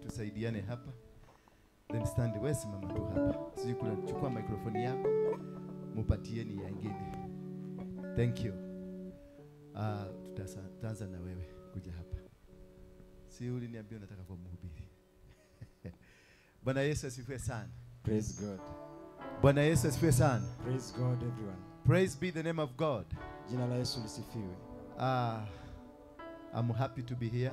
Tusaidiane hapa. Then stand, wewe simama tu hapa. Sijui kuna, chukua microphone yako, mupatieni ya ingine. Thank you. Tutaanza na wewe kuja hapa. Si uliniambia unataka kuwa mhubiri. Bwana Yesu asifiwe sana. Praise God. Bwana Yesu asifiwe sana. Praise God everyone. Praise be the name of God. Jina la Yesu lisifiwe. I'm happy to be here.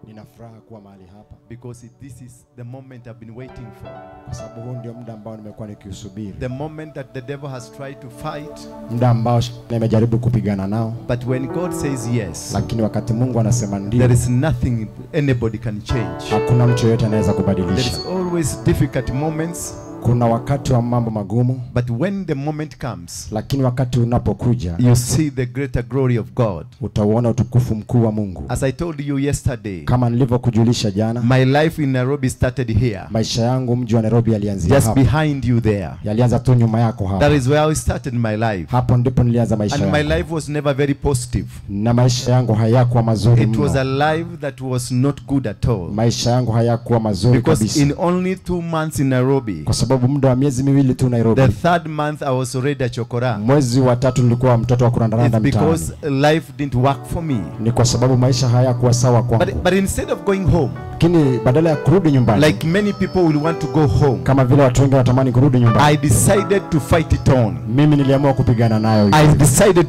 Nina furaha kuwa mahali hapa. Because this is the moment I've been waiting for. Kwa sababu huu ndio muda ambao nimekuwa nikiusubiri. The moment that the devil has tried to fight. Muda ambao nimejaribu kupigana nao. But when God says yes, lakini wakati Mungu anasema ndio, there is nothing anybody can change. Hakuna mtu yeyote anaweza kubadilisha. There is always difficult moments. Kuna wakati wa mambo magumu. But when the moment comes, lakini wakati unapokuja, you see the greater glory of God. Utauona utukufu mkuu wa Mungu. As I told you yesterday, kama nilivyokujulisha jana, my life in Nairobi started here. Maisha yangu mji wa Nairobi yalianzia just hapa. Behind you there. Yalianza tu nyuma yako hapa. That is where I started my life. Hapo ndipo nilianza maisha And yangu. My life was never very positive. Na maisha yangu hayakuwa mazuri It mno. was a life that was not good at all. Maisha yangu hayakuwa mazuri Because kabisa. in only 2 months in Nairobi, kwa sababu muda wa miezi miwili tu Nairobi, the third month I was already a chokora. Mwezi wa tatu nilikuwa mtoto wa kurandaranda mtaani. Because life didn't work for me. Ni kwa sababu maisha hayakuwa sawa kwangu. But instead of going home, lakini badala ya kurudi nyumbani, like many people will want to go home, kama vile watu wengi wanatamani kurudi nyumbani, I decided to fight it on. Mimi niliamua kupigana nayo. I decided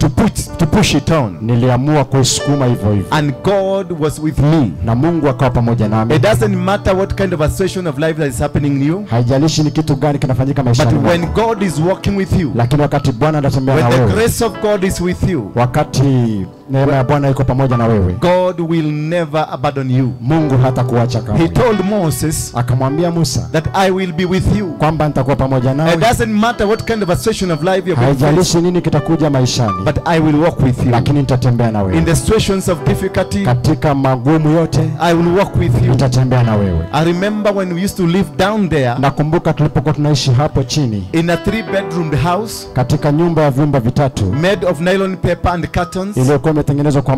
to push it on. Niliamua kuisukuma hivyo hivyo. And God was with me. Na Mungu akawa pamoja nami. It doesn't matter what kind of association of life that is happening in you. Haijalishi ni kitu gani kinafanyika maishani. But when God is walking with you, lakini wakati Bwana anatembea na when wewe, the grace of God is with you, wakati neema ya Bwana iko pamoja na wewe, God will never abandon you. Mungu hatakuacha kamwe. He told Moses, akamwambia Musa, that I will be with you, kwamba nitakuwa pamoja nawe. It doesn't matter what kind of association of life you're going to face, haijalishi nini kitakuja maishani, but I will walk with you. Lakini nitatembea na wewe. In the situations of difficulty, katika magumu yote, I will walk with you. Nitatembea na wewe. I remember when we used to live down there, nakumbuka tulipokuwa tunaishi hapo chini, in a 3-bedroom house, katika nyumba ya vyumba vitatu, made of nylon paper and curtains, iliyokuwa imetengenezwa kwa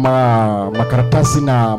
makaratasi na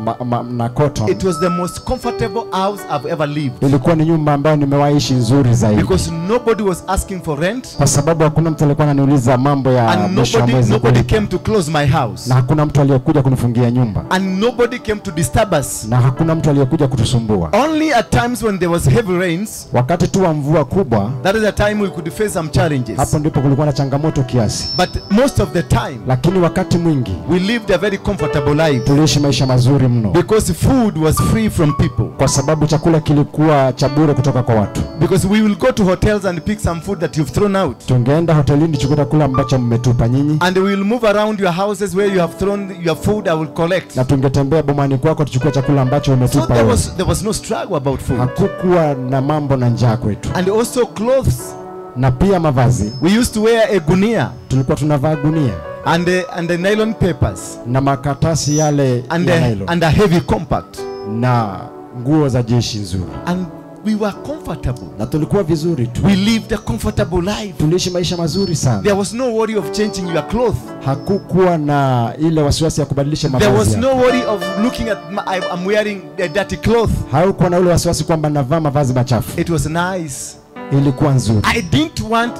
na cotton. It was the most comfortable house I've ever lived. Ilikuwa ni nyumba ambayo nimewaishi nzuri zaidi. Because nobody was asking for rent. Kwa sababu hakuna mtu alikuwa ananiuliza mambo ya mwisho wa mwezi. Nobody came to close my house. Na hakuna mtu aliyekuja kunifungia nyumba. And nobody came to disturb us. Na hakuna mtu aliyekuja kutusumbua. Only at times when there was heavy rains, wakati tu wa mvua kubwa, that is the time we could face some challenges. Hapo ndipo kulikuwa na changamoto kiasi. But most of the time, lakini wakati mwingi, we lived a very comfortable life. Tuliishi maisha mazuri mno. Because food was free from people. Kwa sababu chakula kilikuwa cha bure kutoka kwa watu. Because we will go to hotels and pick some food that you've thrown out. Tungeenda hotelini tuchukue chakula ambacho mmetupa nyinyi. And we will move around your houses where you have thrown your food, I will collect. Na tungetembea bomani kwako tuchukue chakula ambacho umetupa. So there was no struggle about food. Hakukuwa na mambo na njaa kwetu. And also clothes. Na pia mavazi. We used to wear a gunia. Tulikuwa tunavaa gunia. And the nylon papers. Na makatasi yale and ya nylon. And a heavy compact. Na nguo za jeshi nzuri. And we were comfortable. Na tulikuwa vizuri tu. We lived a comfortable life. Tuliishi maisha mazuri sana. There was no worry of changing your clothes. Hakukuwa na ile wasiwasi ya kubadilisha mavazi. There was no worry of looking at I'm wearing a dirty cloth. Hakukuwa na ule wasiwasi kwamba navaa mavazi machafu. It was nice. Ilikuwa nzuri. I didn't want,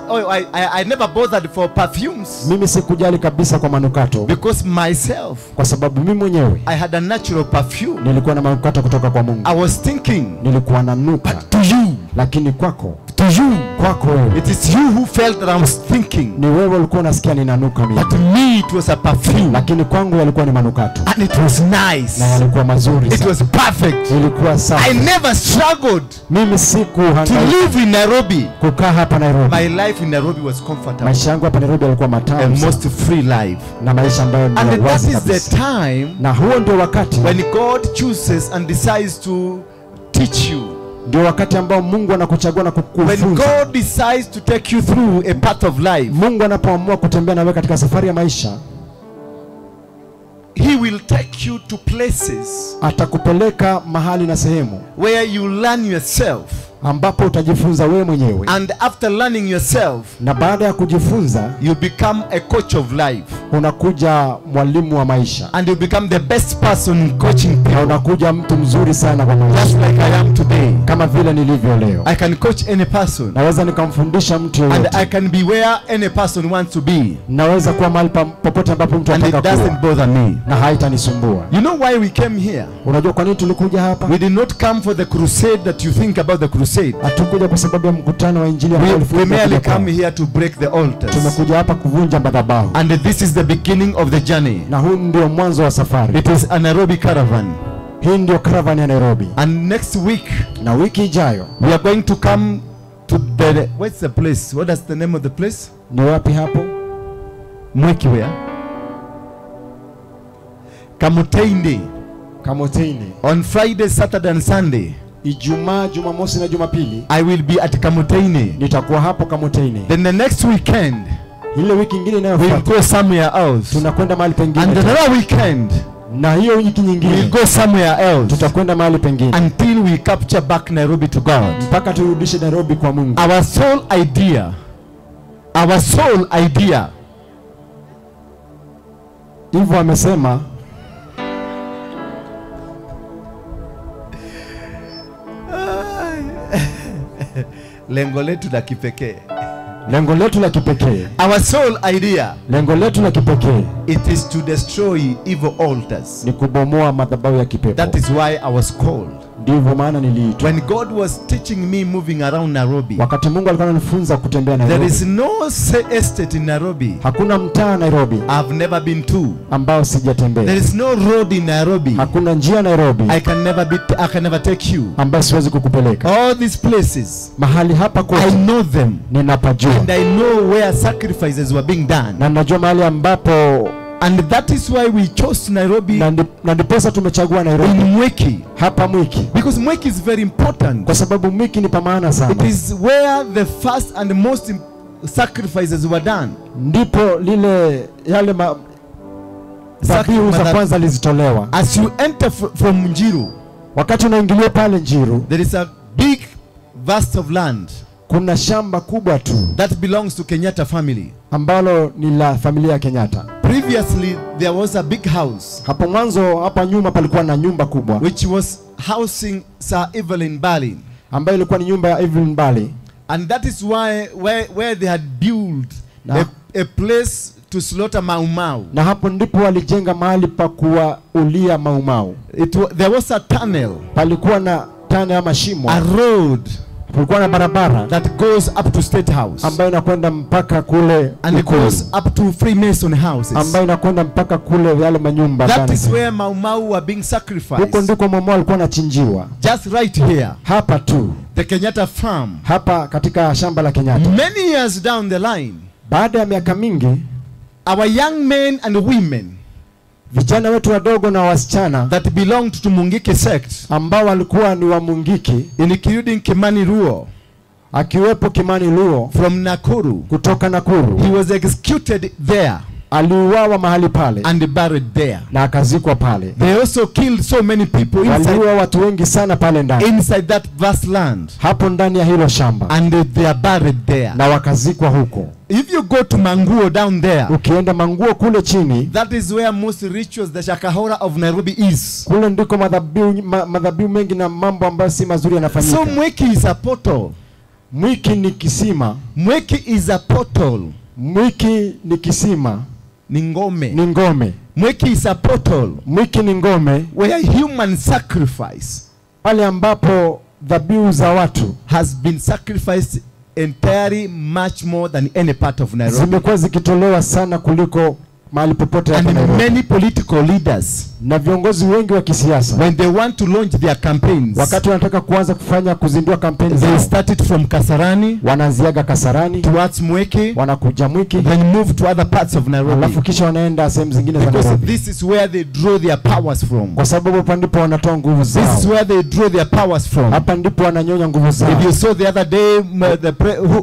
I never bothered for perfumes. Mimi sikujali kabisa kwa manukato. Because myself, kwa sababu mimi mwenyewe, I had a natural perfume. Nilikuwa na manukato kutoka kwa Mungu. I was thinking, nilikuwa nanuka. But to you, lakini kwako, to you, kwako wewe, it is you who felt that I was thinking. Ni wewe ulikuwa unasikia ninanuka mimi. But to me it was a perfume. Lakini kwangu yalikuwa ni manukato. And it was nice. Na yalikuwa mazuri sana. It was perfect. Ilikuwa safi. I never struggled. Mimi sikuhangaika. To live in Nairobi. Kukaa hapa Nairobi. My life in Nairobi was comfortable. Maisha yangu hapa Nairobi yalikuwa matamu. A most free life. Na maisha ambayo ni And wazi that is kabisa. the time. Na huo ndio wakati. When God chooses and decides to teach you. Ndio wakati ambao Mungu anakuchagua na kukufunza. When God decides to take you through a path of life. Mungu anapoamua kutembea na wewe katika safari ya maisha, He will take you to places. Atakupeleka mahali na sehemu where you learn yourself. Ambapo utajifunza wewe mwenyewe. And after learning yourself, na baada ya kujifunza, you become a coach of life. Unakuja mwalimu wa maisha. And you become the best person in coaching Na people. unakuja mtu mzuri sana kwa Just maisha. like I am today. Kama vile nilivyo leo. I can coach any person. Naweza nikamfundisha mtu And yeyote. I can be where any person wants to be. Naweza kuwa mahali popote ambapo mtu And it anataka doesn't kuwa bother me. na haitanisumbua. You know why we came here? Unajua kwa nini tulikuja hapa? We did not come for the crusade that you think about the crusade. Hatukuja kwa sababu ya mkutano wa injili ambao We ulifikiria merely kuja come kwao. here to break the altars. Tumekuja hapa kuvunja madhabahu. And this is the beginning of the journey. Na huu ndio mwanzo wa safari. It is a Nairobi caravan. Hii ndio caravan ya Nairobi. And next week Na wiki ijayo we are going to come to the, what's the place? What is the name of the place? ni wapi hapo? Mwiki where? Kamutende. Kamotini. On Friday, Saturday and Sunday, Ijumaa, Jumamosi na Jumapili I will be at Kamutende. nitakuwa hapo Kamotini. Then the next weekend Ile wiki ingine we'll inayofuata go somewhere else. tunakwenda mahali And pengine. another weekend Na hiyo wiki we'll nyingine go somewhere else tutakwenda mahali pengine until we capture back Nairobi to God. mpaka turudishe Nairobi kwa Mungu. Our sole idea, our sole idea Hivyo amesema lengo letu la kipekee. lengo letu la kipekee, Our sole idea, lengo letu la kipekee it is to destroy evil altars. ni kubomoa madhabahu ya kipepo. That is why I was called. Ndivyo maana niliitwa. When God was teaching me moving around Nairobi, Wakati Mungu alikuwa ananifunza kutembea there Nairobi, is no estate in Nairobi hakuna mtaa Nairobi I've never been to. ambao There sijatembea. is no road in Nairobi Hakuna njia Nairobi I can never be, I can never take you. ambayo siwezi kukupeleka. All these places, Mahali hapa I kote know them, ninapajua and I know where sacrifices were being done. na ninajua mahali ambapo, And that is why we chose Nairobi na ndiposa tumechagua Nairobi in Mwiki, hapa Mwiki, because Mwiki is very important. kwa sababu Mwiki ni pa maana It sana. is where the first and most sacrifices were done. Ndipo lile yale dhabihu za kwanza lizitolewa. As you enter from Njiru, Wakati unaingilia pale Njiru, there is a big vast of land kuna shamba kubwa tu that belongs to Kenyatta family. ambalo ni la familia ya Kenyatta. Previously, there was a big house Hapo mwanzo, hapa nyuma palikuwa na nyumba kubwa which was housing Sir Evelyn Bali. ambayo ilikuwa ni nyumba ya Evelyn Bali, And that is why where they had built a place to slaughter Mau Mau. na hapo ndipo walijenga mahali pa kuwaulia Mau Mau. There was a tunnel, Palikuwa na tane ama shimo, a road kulikuwa na barabara that goes up to State House ambayo inakwenda mpaka kule and it Ikulu, goes up to Freemason houses. ambayo inakwenda mpaka kule yale manyumba. That ndani. is where Mau Mau were being Huko sacrificed. ndiko Mau Mau alikuwa anachinjiwa, Just right here, hapa tu, the Kenyatta farm. hapa katika shamba la Kenyatta. Many years down the line, Baada ya miaka mingi, our young men and women vijana wetu wadogo na wasichana that belonged to Mungiki sect, ambao walikuwa ni wa Mungiki, including Kimani Luo akiwepo Kimani Luo from Nakuru, kutoka Nakuru, he was executed there aliuawa mahali pale and buried there. na akazikwa pale. They also killed so many people Waliua watu wengi sana pale ndani, inside that vast land, hapo ndani ya hilo shamba, and they are buried there. na wakazikwa huko. If you go to Manguo down there, Ukienda Manguo kule chini, that is where most rituals, the Shakahora of Nairobi is. kule ndiko madhabihu mengi na mambo ambayo si mazuri yanafanyika. So Mwiki is a portal. Mwiki ni kisima. Mwiki is a portal. Mwiki ni kisima. Ni ngome. Ni ngome. Mwiki is a portal. Mwiki ni ngome where human sacrifice, pale ambapo dhabihu za watu has been sacrificed entirely much more than any part of Nairobi. zimekuwa zikitolewa sana kuliko mahali popote hapa And Nairobi. many political leaders, Na viongozi wengi wa kisiasa, when they want to launch their campaigns, wakati wanataka kuanza kufanya kuzindua kampeni they zao, start it from Kasarani wanaanziaga Kasarani, towards Mwiki, wanakuja Mwiki, then move to other parts of Nairobi. alafu kisha wanaenda sehemu zingine za Because Nairobi, this is where they draw their powers from. kwa sababu hapa ndipo wanatoa nguvu This is zao, where they draw their powers from. hapa ndipo wananyonya nguvu If zao. you saw the other day,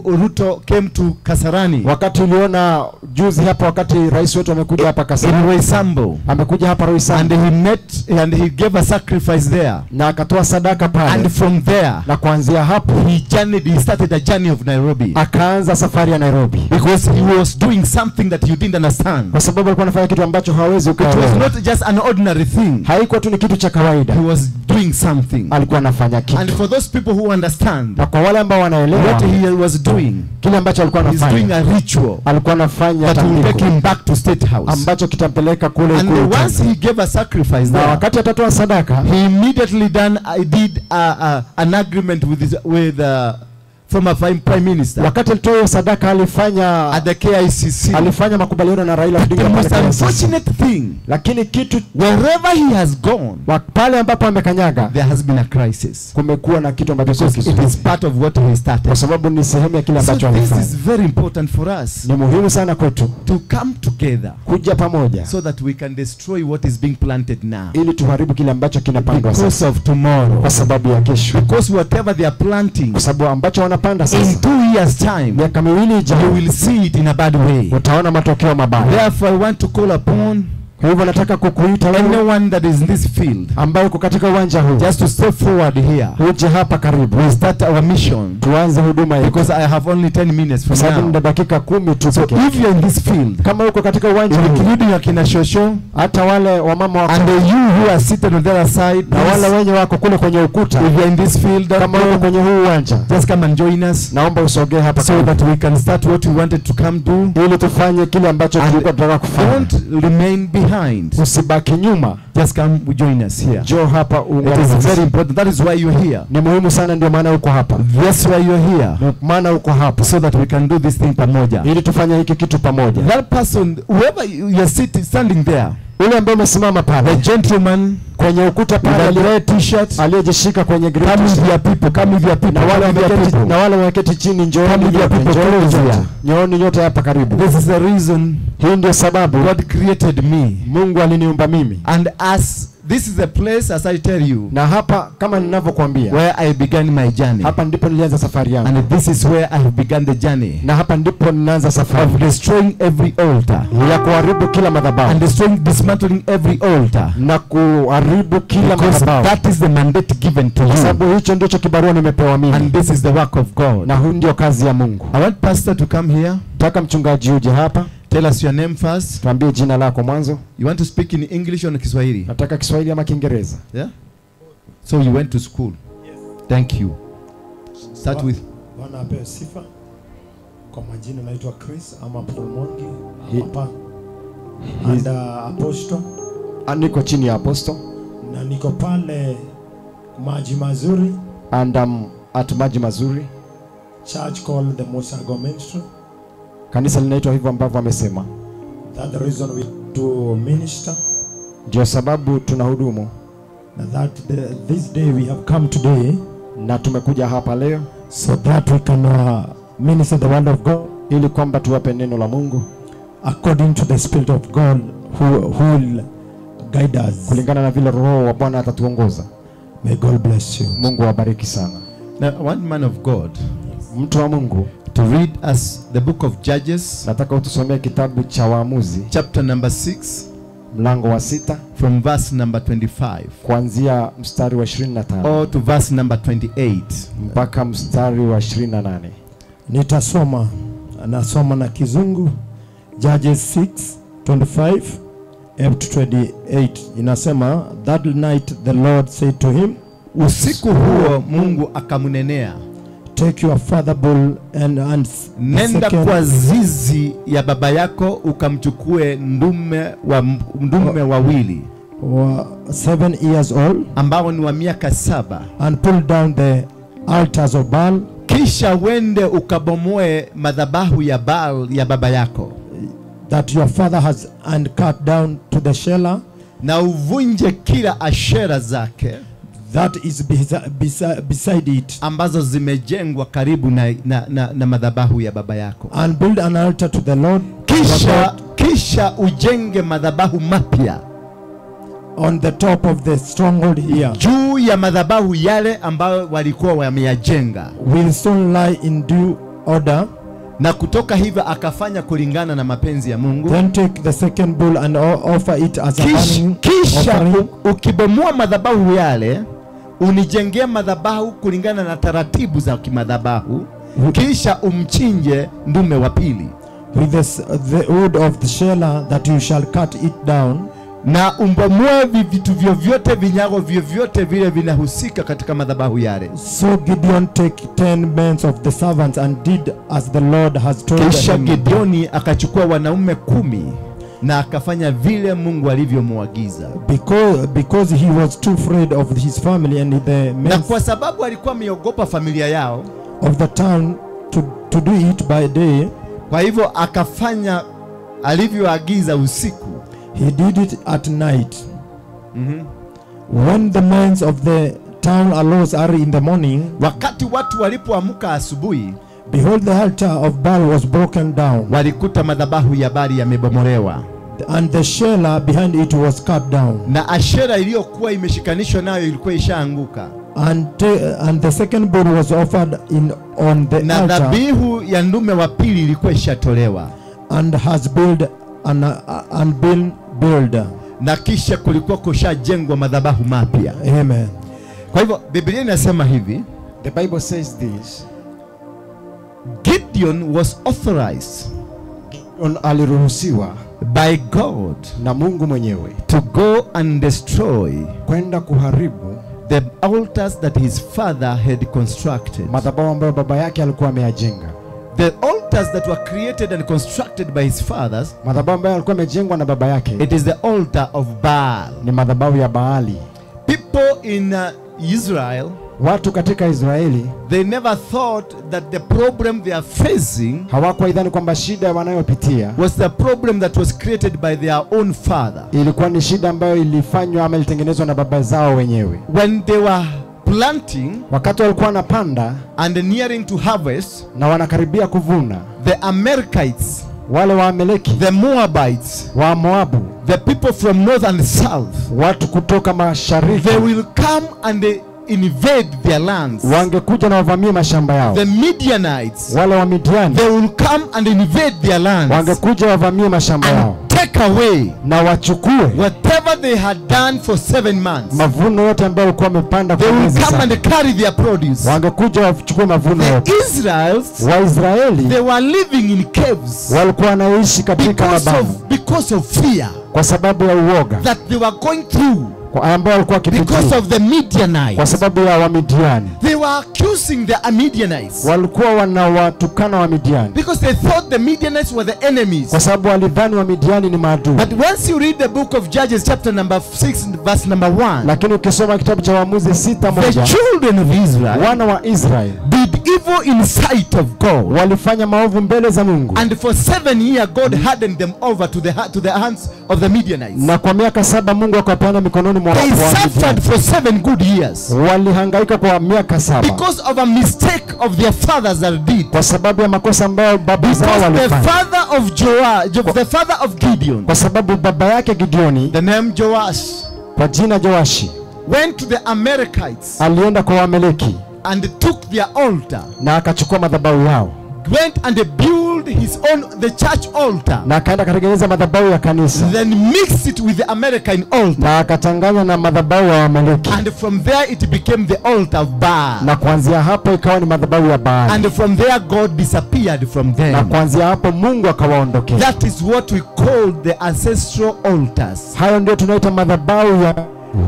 Ruto came to Kasarani. Wakati uliona juzi hapa, wakati rais wetu mtu amekuja hapa Kasarani, in Roysambu, amekuja hapa Roysambu, and he met and he gave a sacrifice there, na akatoa sadaka pale, and from there, na kuanzia hapo he started a journey of Nairobi, akaanza safari ya Nairobi, because he was doing something that you didn't understand, kwa sababu alikuwa anafanya kitu ambacho hawezi kuelewa. It was not just an ordinary thing, haikuwa tu ni kitu cha kawaida. He was doing something, alikuwa anafanya kitu. And for those people who understand, na kwa wale ambao wanaelewa what he was doing, kile ambacho alikuwa anafanya, he's doing a ritual, alikuwa anafanya that will take him back to State House, ambacho kitampeleka kule And kule. once he gave a sacrifice there, na wakati atatoa sadaka, he immediately did an agreement with former prime minister. Wakati alitoa sadaka alifanya at the KICC, alifanya makubaliano na Raila Odinga. The most unfortunate thing, lakini kitu, wherever he has gone, pale ambapo amekanyaga, there has been a crisis. Kumekuwa na kitu ambacho sio kizuri. It is part of what he started. Kwa sababu ni sehemu ya kile ambacho alifanya. So this is very important for us. Ni muhimu sana kwetu to come together, kuja pamoja, so that we can destroy what is being planted now. Ili tuharibu kile ambacho kinapandwa sasa. Because of tomorrow. Kwa sababu ya kesho. Because whatever they are planting, kwa sababu ambacho wanapanda sasa, in 2 years time, miaka miwili ijayo, you will see it in a bad way. Utaona matokeo mabaya. Therefore I want to call upon, kwa hivyo nataka kukuita wewe, anyone that is in this field, ambaye uko katika uwanja huu, just to step forward here, uje hapa karibu. We start our mission, tuanze huduma yetu, because I have only 10 minutes from now. Sababu dakika 10 tu. So if you are in this field, kama uko katika uwanja huu, including akina Shosho, hata wale wamama wako, and you who are seated on the other side, na wale wenye wako kule kwenye ukuta, if you are in this field, kama uko kwenye huu uwanja, just come and join us. Naomba usogee hapa, so that we can start what we wanted to come do, ili tufanye kile ambacho tulikuwa tunataka kufanya. Don't remain behind. Usibaki nyuma. Just come join us here. Njoo hapa uungane. It is very important. That is why you're here. Ni muhimu sana, ndio maana uko hapa. That's why you're here. Ndio maana uko hapa, so that we can do this thing pamoja. Ili tufanye hiki kitu pamoja. That person, whoever you're sitting, standing there, yule ambaye umesimama pale, the gentleman kwenye ukuta pale, with the red t-shirt, aliyejishika kwenye green come t-shirt, with your people, come with your people, na wale wameketi chini, njooni njooni nyote hapa karibu. This is the reason, hii ndio sababu God created me. Mungu aliniumba mimi. And as this is the place, as I tell you, na hapa kama ninavyokuambia, where I began my journey. Hapa ndipo nilianza safari yangu. And this is where I have begun the journey. Na hapa ndipo ninaanza safari of destroying every altar, ya kuharibu kila madhabahu, and destroying, dismantling every altar, na kuharibu kila madhabahu. That is the mandate given to you. Sababu hicho ndicho kibarua nimepewa mimi. And this is the work of God. Na huu ndio kazi ya Mungu. I want pastor to come here. Nataka mchungaji uje hapa. Tell us your name first. Tuambie jina lako mwanzo. You want to speak in English or Kiswahili? Nataka Kiswahili ama Kiingereza. Yeah? So you went to school. Yes. Thank you. Start with. Bwana apewe sifa. Kwa majina naitwa Chris ama Paul Mwangi ama and apostle. Niko chini ya apostle. Na niko pale Maji Mazuri. And at Maji Mazuri church called the Mosago Ministry. Kanisa linaitwa hivyo ambavyo amesema. That the reason we do minister. Ndio sababu tunahudumu. Na that this day we have come today, na tumekuja hapa leo, so that we can minister the word of God, ili kwamba tuwape neno la Mungu according to the Spirit of God who will guide us, kulingana na vile Roho wa Bwana atatuongoza. May God bless you. Mungu awabariki sana. Now one man of God, mtu wa Mungu, to read us the book of Judges. Nataka utusomee kitabu cha Waamuzi, chapter number 6, mlango wa 6, from verse number 25, kuanzia mstari wa 25 or to verse number 28, mpaka mstari wa 28. Nitasoma, nasoma na Kizungu. Judges 6:25 up to 28 inasema, that night the Lord said to him, usiku huo Mungu akamnenea, take your father bull and nenda kwa zizi ya baba yako ukamchukue ndume wawili 7 years old, ambao ni wa miaka 7, and pull down the altars of Baal, kisha wende ukabomoe madhabahu ya Baal ya baba yako, that your father has, and cut down to the Shelah, na uvunje kila ashera zake, that is beside it, ambazo zimejengwa karibu na madhabahu ya baba yako, and build an altar to the Lord, kisha ujenge madhabahu mapya on the top of the stronghold here, juu ya madhabahu yale ambayo walikuwa wameyajenga, will soon lie in due order, Na kutoka hivyo akafanya kulingana na mapenzi ya Mungu. Then take the second bull and offer it as a burning Kisha offering. Ukibomoa madhabahu yale, unijengee madhabahu kulingana na taratibu za kimadhabahu, kisha umchinje ndume wa pili. With the wood of the Shelah that you shall cut it down. Na umbomoe vitu vyovyote, vinyago vyovyote vile vinahusika katika madhabahu yale. So Gideon take 10 men of the servants and did as the Lord has told Kisha him. Gideoni akachukua wanaume 10 na akafanya vile Mungu alivyomuagiza. Because he was too afraid of his family and the men Na kwa sababu alikuwa ameogopa familia yao of the town to do it by day, kwa hivyo akafanya alivyoagiza usiku. He did it at night. When the men of the town arose early in the morning, wakati watu walipoamka asubuhi, behold, the altar of Baal was broken down, walikuta madhabahu ya Baali yamebomolewa, and the Shelah behind it was cut down, na Ashera iliyokuwa imeshikanishwa nayo ilikuwa ishaanguka, and the second bull was offered on the na altar, dhabihu ya ndume wa pili ilikuwa ishatolewa, and has built and been built. Na kisha kulikuwa kushajengwa madhabahu mapya. Amen. Kwa hivyo Biblia inasema hivi, The Bible says this. Gideon was authorized, Gideon aliruhusiwa by God, na Mungu mwenyewe, to go and destroy, kwenda kuharibu, the altars that his father had constructed. Madhabahu ambayo baba yake alikuwa ameyajenga. The altars that were created and constructed by his fathers, madhabahu ambayo alikuwa amejengwa na baba yake, it is the altar of Baal. Ni madhabahu ya Baali. People in Israel, watu katika Israeli, they never thought that the problem they are facing, hawakuwaidhani kwamba shida wanayopitia was the problem that was created by their own father. Ilikuwa ni shida ambayo ilifanywa ama ilitengenezwa na baba zao wenyewe. When they were planting, wakati walikuwa wanapanda, and nearing to harvest, na wanakaribia kuvuna, the Amalekites, wale wa Amaleki, the Moabites, wa Moabu, the people from north and south, watu kutoka mashariki, they will come and they invade their lands. Wangekuja na wavamie mashamba yao. The Midianites, wale wa Midiani, they will come and invade their lands. Wangekuja wavamie mashamba yao. Take away, na wachukue, whatever they had done for 7 months. Mavuno yote ambayo walikuwa wamepanda kwa miezi They will come saba. and carry their produce. Wangekuja wachukue mavuno yote. The Israelites, Waisraeli, they were living in caves. Walikuwa wanaishi katika mabanda. Because of fear. Kwa sababu ya uoga. That they were going through. Kwa ambao walikuwa wakipitia. Because of the Midianites. Kwa sababu ya Wamidiani. They were accusing the Midianites. Walikuwa wanawatukana Wamidiani. Because they thought the Midianites were the enemies. Kwa sababu walidhani Wamidiani ni maadui. But once you read the book of Judges chapter number 6 verse number 1. Lakini ukisoma kitabu cha Waamuzi 6:1, the children of Israel, wana wa Israel, did evil in sight of God. Walifanya maovu mbele za Mungu. And for 7 years God hardened them over to the hands of the Midianites. Na kwa miaka 7 Mungu akawapeana mikononi mwa They suffered for 7 good years. Walihangaika kwa miaka 7. Because of a mistake of their fathers that did. Kwa sababu ya makosa ambayo baba zao walifanya. The father of Joash, the father of Gideon. Kwa sababu baba yake Gideoni, the name Joash, kwa jina Joashi, went to the Amalekites. Alienda kwa Waamaleki. And took their altar. Na akachukua madhabahu yao. Went and built his own, the church altar. Na akaenda akatengeneza madhabahu ya kanisa. Then mixed it with the American altar. Na akachanganya na madhabahu ya Waamaleki. And from there it became the altar of Baal. Na kuanzia hapo ikawa ni madhabahu ya Baal. And from there God disappeared from them. Na kuanzia hapo Mungu akawaondokea. That is what we call the ancestral altars. Hayo ndio tunaita madhabahu ya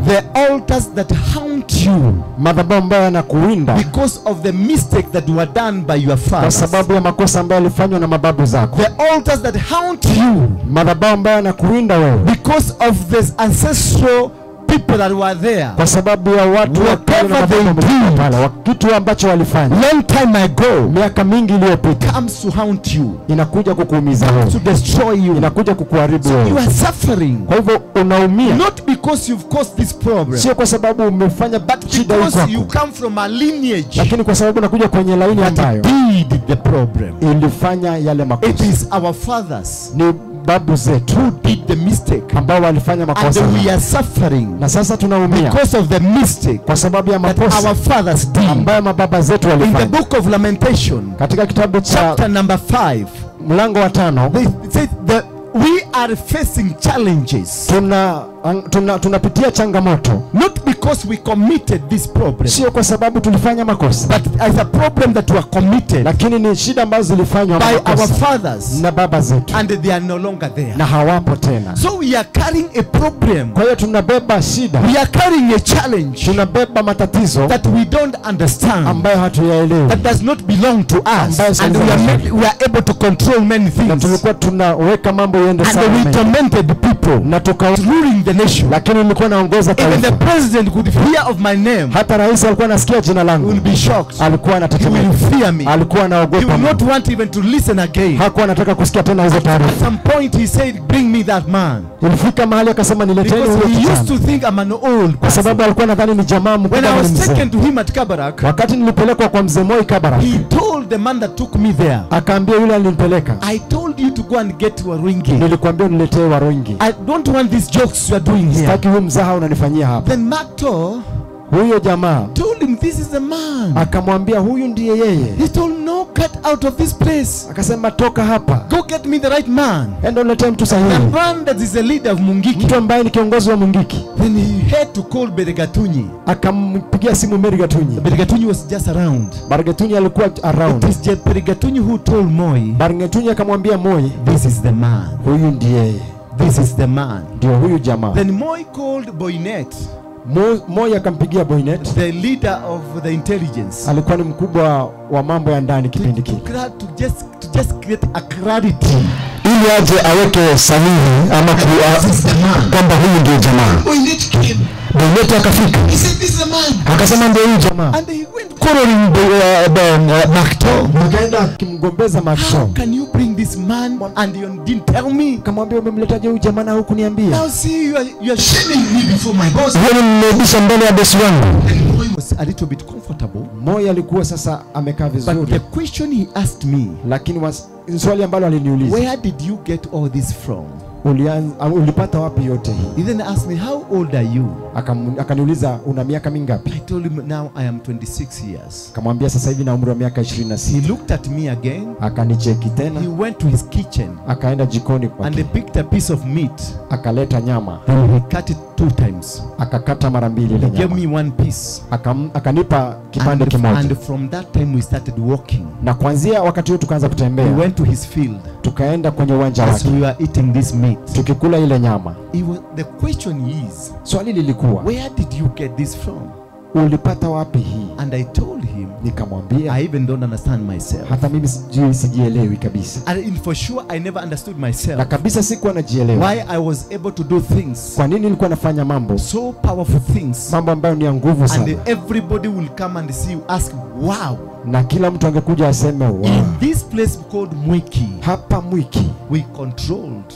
the altars that haunt you, madhabahu ambayo yanakuwinda, because of the mistake that were done by your fathers, kwa sababu ya makosa ambayo yalifanywa na mababu zako. The altars that haunt you, madhabahu ambayo yanakuwinda wewe, because of this ancestral people that were there, kwa sababu ya watu wa kale na pale, kitu ambacho walifanya long time ago, miaka mingi iliyopita, comes to haunt you, inakuja kukuumiza wewe, to destroy you, inakuja kukuharibu so wewe. You are suffering. Kwa hivyo unaumia, not because you've caused this problem, sio kwa sababu umefanya shida hii because kwako, you come from a lineage, lakini kwa sababu unakuja kwenye laini ambayo did the problem, ilifanya yale makosa. It is our fathers, ni Mababu zetu who did the mistake, ambao walifanya makosa, and we are suffering, na sasa tunaumia because of the mistake, kwa sababu ya makosa that our fathers did, ambayo mababa zetu walifanya. In the book of Lamentation, katika kitabu cha chapter number 5, mlango wa 5, they say that we are facing challenges. Tunapitia changamoto. Not because we committed this problem. Sio kwa sababu tulifanya makosa. But as a problem that were committed. Lakini ni shida ambazo zilifanywa by our fathers. Na baba zetu. And they are no longer there. Na hawapo tena. So we are carrying a problem. Kwa hiyo tunabeba shida. We are carrying a challenge. Tunabeba matatizo that we don't understand. Ambayo hatuyaelewi. That does not belong to us. And we are able to control many things. Na tulikuwa tunaweka mambo yende sawa. And we tormented people. Na tuka ruling the nation. Lakini nilikuwa naongoza taifa. Even the president could hear of my name. Hata rais alikuwa anasikia jina langu. Will be shocked. Alikuwa anatetemeka. He will fear me. Alikuwa anaogopa. He will not want even to listen again. Hakuwa anataka kusikia tena hizo taarifa. At some point he said, bring me that man. Ilifika mahali akasema nileteni huyo kijana. Because he used to think I'm an old. Kwa sababu alikuwa anadhani ni jamaa mkubwa. When I was taken to him at Kabarak. Wakati nilipelekwa kwa mzee Moi Kabarak. He told the man that took me there. Akaambia yule alinipeleka. I told you to go and get Waruingi. Nilikwambia uniletee Waruingi. I don't want these jokes you are doing here. Sitaki huu mzaha unanifanyia hapa. Then Makto, huyo jamaa, told him this is the man. Akamwambia huyu ndiye yeye. He told no, get out of this place. Akasema toka hapa. Go get me the right man. Enda uniletee mtu sahihi. The man that is the leader of Mungiki. Mtu ambaye ni kiongozi wa Mungiki. Then he had to call Berigatunyi. Akampigia simu Berigatunyi. Berigatunyi was just around. Berigatunyi alikuwa around. It is Berigatunyi who told Moi. Berigatunyi akamwambia Moi, this is the man. Huyu ndiye yeye. This is the man. Ndio huyu jamaa. Then Moi called Boynet. Moi akampigia Boynet, the leader of the intelligence. Alikuwa ni mkubwa wa mambo ya ndani kipindi kile. To just create a clarity. Ili aje aweke sahihi ama kwamba huyu ndio jamaa. Boynet came. Boynet akafika. He said this is the man. Akasema ndio huyu jamaa. And he went quarreling Makto. Akaenda kumgombeza Makto. How can you bring this man and you didn't tell me? Akamwambia umemletaje huyu jamaa na hukuniambia? Now see you are shaming me before my boss. Wewe umeniibisha mbele ya boss wangu. And Moi was a little bit comfortable. Moi alikuwa sasa amekaa vizuri. But the question he asked me, lakini swali ambalo aliniuliza, where did you get all this from? Ulipata wapi yote hii? He then asked me, how old are you? Akaniuliza una miaka mingapi? I told him now I am 26 years. Akamwambia sasa hivi na umri wa miaka 26. He looked at me again. Akanicheki tena. He went to his kitchen. Akaenda jikoni kwake. And he picked a piece of meat. Akaleta nyama. Then he cut it 2 times. Akakata mara mbili ile nyama. He gave me one piece. Akanipa kipande kimoja. And from that time we started walking. Na kuanzia wakati huo tukaanza kutembea. We went to his field. Tukaenda kwenye uwanja wake. As we were eating this meat. Tukikula ile nyama. The question is, swali lilikuwa, where did you get this from? Ulipata wapi hii? And I told him, nikamwambia, I even don't understand myself. Hata mimi sijielewi kabisa. And for sure I never understood myself. Na kabisa sikuwa najielewa. Why I was able to do things. Kwa nini nilikuwa nafanya mambo? So powerful things. Mambo ambayo ni ya nguvu sana. And everybody will come and see you, ask, wow. Na kila mtu angekuja aseme wow. In this place called Mwiki. Hapa Mwiki. We controlled.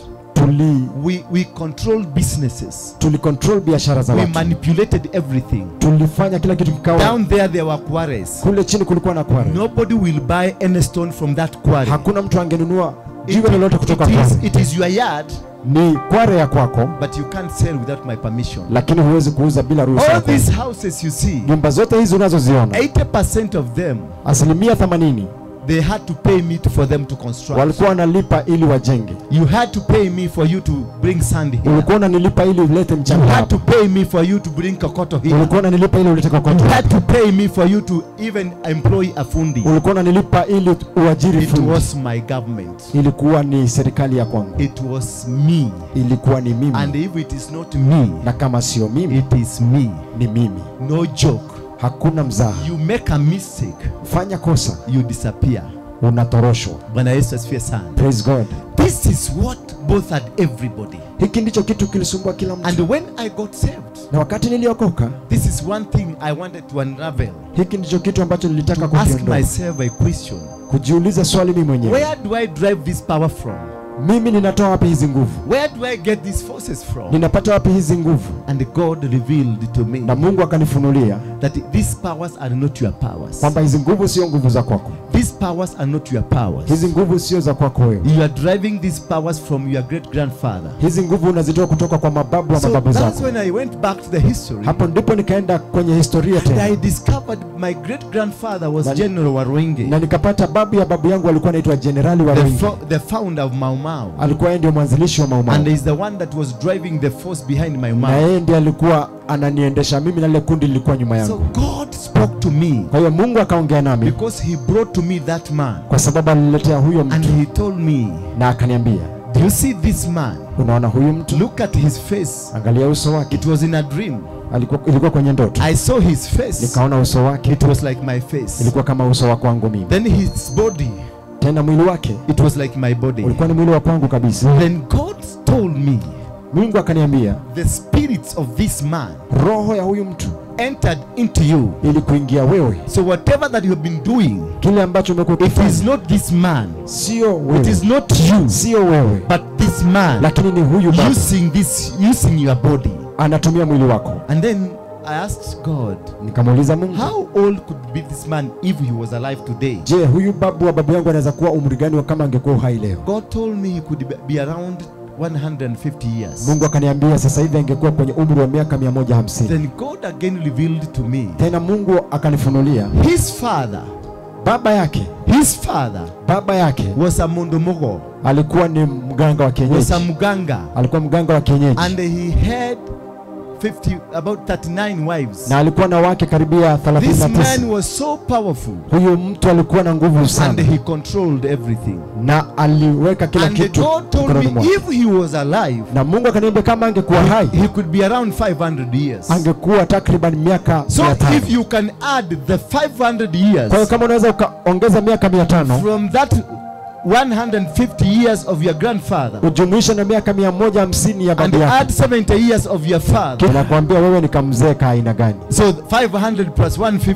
We controlled businesses. Tuli control biashara za watu. We manipulated everything. Tulifanya kila kitu kikawa. Down there were quarries. Kule chini kulikuwa na quarry. Nobody will buy any stone from that quarry. Hakuna mtu angenunua jiwe lolote kutoka quarry. It is your yard. Ni quarry ya kwako. But you can't sell without my permission. Lakini huwezi kuuza bila ruhusa. All these houses you see. Nyumba zote hizi unazoziona. 80% of them. 80%. They had to pay me for them to construct. Walikuwa wanalipa ili wajenge. You had to pay me for you to bring sand here. Ulikuwa unanilipa ili ulete mchanga. You had to pay me for you to bring kokoto here. Ulikuwa unanilipa ili ulete kokoto. You had to pay me for you to even employ a fundi. Ulikuwa unanilipa ili uajiri fundi. It was my government. Ilikuwa ni serikali ya kwangu. It was me. Ilikuwa ni mimi. And if it is not me, na kama sio mimi, it is me. Ni mimi. No joke. Hakuna mzaha. You make a mistake. Fanya kosa. You disappear. Unatoroshwa. Bwana Yesu asifiwe sana. Praise God. This is what bothered everybody. Hiki ndicho kitu kilisumbua kila mtu. And when I got saved, na wakati niliokoka, this is one thing I wanted to unravel. Hiki ndicho kitu ambacho nilitaka kukiondoa. Ask myself a question. Kujiuliza swali mimi mwenyewe. Where do I drive this power from? Mimi ninatoa wapi hizi nguvu? Where do I get these forces from? Ninapata wapi hizi nguvu? And God revealed to me Na Mungu akanifunulia that these powers are not your powers. kwamba hizi nguvu sio nguvu za kwako. These powers are not your powers. Hizi nguvu sio za kwako wewe. You are driving these powers from your great grandfather. Hizi nguvu unazitoa kutoka kwa mababu wa So mababu that's zako. when I went back to the history. Hapo ndipo nikaenda kwenye historia And tena. I discovered my great grandfather was General Waruinge, Na nikapata babu ya babu yangu alikuwa anaitwa Jenerali Waruinge. the founder of Mau Mau. Alikuwa yeye ndio mwanzilishi wa Mau Mau. And he's the one that was driving the force behind Mau Na Mau. yeye ndiye alikuwa ananiendesha mimi na lile kundi lilikuwa nyuma So yangu. God spoke to me Kwa hiyo Mungu akaongea nami because he brought to me that man. kwa sababu aliniletea huyo And mtu he told me, na akaniambia, do you see this man? unaona huyu mtu? Look at his face. Angalia uso wake. It was in a dream. Ilikuwa kwenye ndoto. I saw his face. Nikaona uso wake. It was like my face. Ilikuwa kama uso wa kwangu mimi. Then his body, Tena mwili wake it was like my body. ulikuwa ni mwili wa kwangu kabisa. Then God told me, Mungu akaniambia, the spirits of this man roho ya huyu mtu entered into you. ili kuingia wewe. So whatever that you have been doing, Kile ambacho umekuwa it is ukifanya not this man, sio it wewe, is not you, sio wewe, but this man lakini ni huyu baba using your body. anatumia mwili wako. And then I asked God, Nikamuuliza Mungu, how old could be this man if he was alive today? je, huyu babu wa babu yangu anaweza kuwa umri gani kama angekuwa uhai leo? God told me he could be around 150 years. Mungu akaniambia sasa hivi angekuwa kwenye umri wa miaka 150. Then God again revealed to me Tena Mungu akanifunulia his father, baba yake, his father baba yake was a mundomogo, alikuwa ni mganga wa was kienyeji, a muganga, alikuwa mganga wa kienyeji and he had about 39 wives. na alikuwa na wake karibia This man 39. was so powerful Huyu mtu alikuwa na nguvu and sana he controlled everything. na aliweka kila And kitu God told mkononi me mwake. if he was alive, Na Mungu akaniambia kama angekuwa hai he could be around 500 years. angekuwa takriban miaka So 500. if you can add the 500 Kwa hiyo years kama unaweza ukaongeza miaka 500 from that 150 years of your grandfather ujumuishe na miaka 150 ya and babu yako, add 70 years of your father, nakwambia wewe ni kamzee ka aina gani? so 500 plus 150,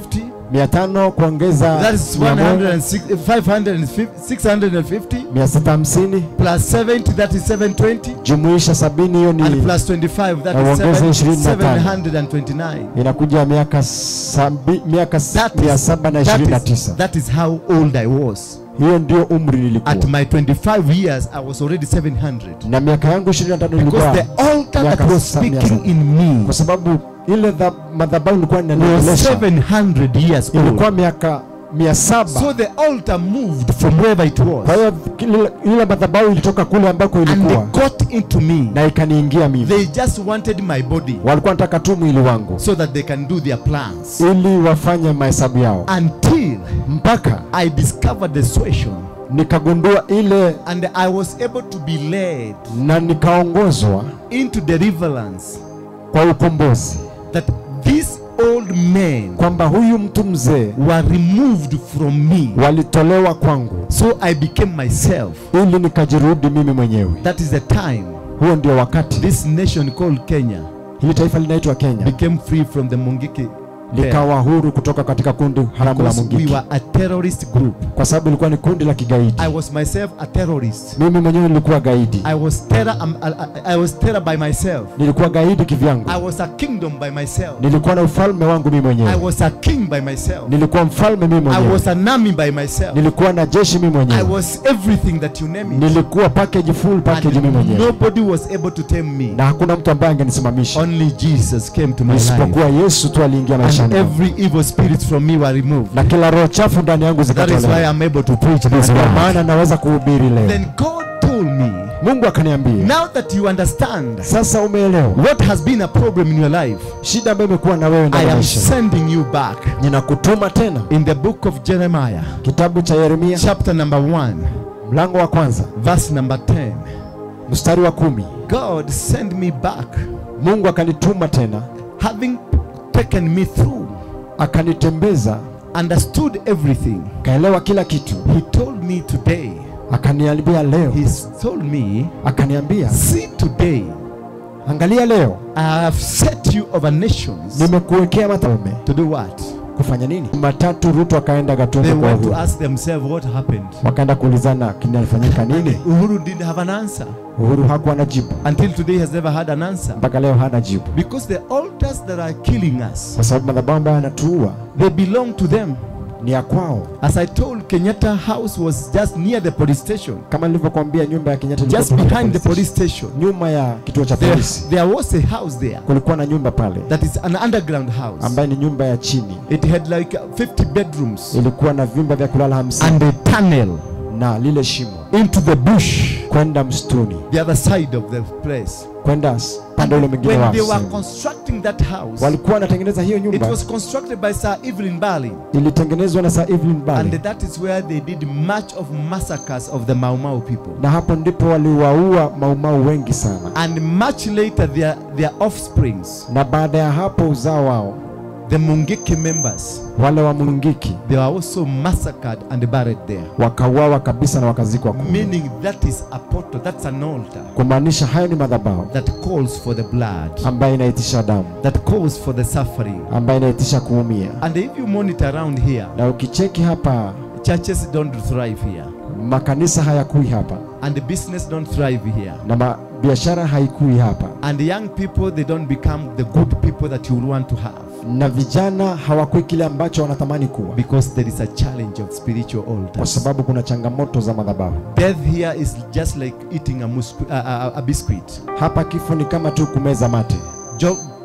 500 kuongeza that is 106, 650 650 plus 70, that is 720, jumuisha 70, hiyo and ni plus 25, that na is uongeze 25. 729. inakuja miaka 729. That is how old I was. Hiyo ndio umri nilikuwa. At my 25 years, I was already 700. Na miaka yangu 25 Because nilikuwa, the altar that was speaking in me kwa sababu ile madhabahu nilikuwa was ninanielesha 700 years ilikuwa old. miaka 700. So the altar moved from wherever it Kwa was hiyo ile madhabahu ilitoka kule ambako and ilikuwa they got into me. na ikaniingia mimi. They just wanted my body Walikuwa wanataka tu mwili wangu so that they can do their plans. ili wafanye mahesabu yao, Until mpaka I discovered the situation nikagundua ile and I was able to be led na nikaongozwa into deliverance kwa ukombozi, that these old men kwamba huyu mtu mzee were removed from me. walitolewa kwangu So I became myself. ili nikajirudi mimi mwenyewe. That is the time Huo ndio wakati this nation called Kenya hili taifa linaitwa Kenya became free from the Mungiki likawa huru kutoka katika kundi haramu la because we Mungiki, were a terrorist group. kwa sababu ilikuwa ni kundi la kigaidi. I was myself a terrorist. Mimi mwenyewe nilikuwa gaidi, I was terror. I was terror by myself. nilikuwa gaidi kivyangu, I was a kingdom by myself. nilikuwa na ufalme wangu mimi I mwenyewe, was a king by myself. nilikuwa mfalme mimi I mwenyewe, was an army by myself. nilikuwa na jeshi mimi I mwenyewe, was everything that you name it. nilikuwa package, full package mimi And mwenyewe, nobody was able to tame me. na hakuna mtu ambaye angenisimamisha Only Jesus came to my life. isipokuwa Yesu tu aliingia maishani And mwangu. every evil spirit from me were removed. Na kila roho chafu ndani yangu That is why zikatolewa. I'm able to preach this Ndio word. maana naweza kuhubiri leo. Then God told me, Mungu akaniambia, now that you understand sasa umeelewa what has been a problem in your life, shida ambayo imekuwa na wewe ndani I ya am maisha, sending you back. ninakutuma tena. In the book of Jeremiah, Kitabu cha Yeremia chapter number 1, mlango wa kwanza verse number 10. mstari wa 10, God sent me back, Mungu akanituma tena, having taken me through, akanitembeza, understood everything. kaelewa kila kitu. He told me today, Akaniambia leo, he told me, akaniambia see today, angalia leo I have set you over nations nimekuwekea mataume to do what? Kufanya nini? Jumatatu Ruto akaenda Gatundu They kwa went to Uhuru. Ask themselves what happened. Wakaenda kuulizana kinafanyika nini? Uhuru didn't have an answer. Uhuru hakuwa na jibu. Until today he has never had an answer. Mpaka leo hana jibu. Because the altars that are killing us, Kwa sababu madhabahu ambayo yanatuua they belong to them. ni ya kwao. As I told, Kenyatta House was just near the police station. Kama nilivyokuambia nyumba ya Kenyatta ilikuwa Just tu behind the police station. Nyuma ya kituo cha polisi. There was a house there. Kulikuwa na nyumba pale. That is an underground house. Ambayo ni nyumba ya chini. It had like 50 bedrooms. Ilikuwa na vyumba vya kulala 50. And a tunnel. Na lile shimo. Into the bush. Kwenda msituni. The other side of the place. Kwenda pande ule mwingine wa. When they were constructing that house, walikuwa wanatengeneza hiyo nyumba. It was constructed by Sir Evelyn Bali. Ilitengenezwa na Sir Evelyn Bali. And that is where they did much of massacres of the Mau Mau people. Na hapo ndipo waliwaua Mau Mau wengi sana. And much later their offsprings. Na baada ya hapo uzao wao, the Mungiki members, wale wa Mungiki, they were also massacred and buried there. Wakauawa kabisa na wakazikwa kule. Meaning that is a portal, that's an altar. Kumaanisha hayo ni madhabahu. That calls for the blood. Ambayo inaitisha damu. That calls for the suffering. Ambayo inaitisha kuumia. And if you monitor around here, na ukicheki hapa, churches don't thrive here. Makanisa hayakui hapa. And the business don't thrive here. Na biashara haikui hapa. And the young people, they don't become the good people that you want to have. Na vijana hawakui kile ambacho wanatamani kuwa. Because there is a challenge of spiritual altars. Kwa sababu kuna changamoto za madhabahu. Death here is just like eating a biscuit. Hapa kifo ni kama tu kumeza mate.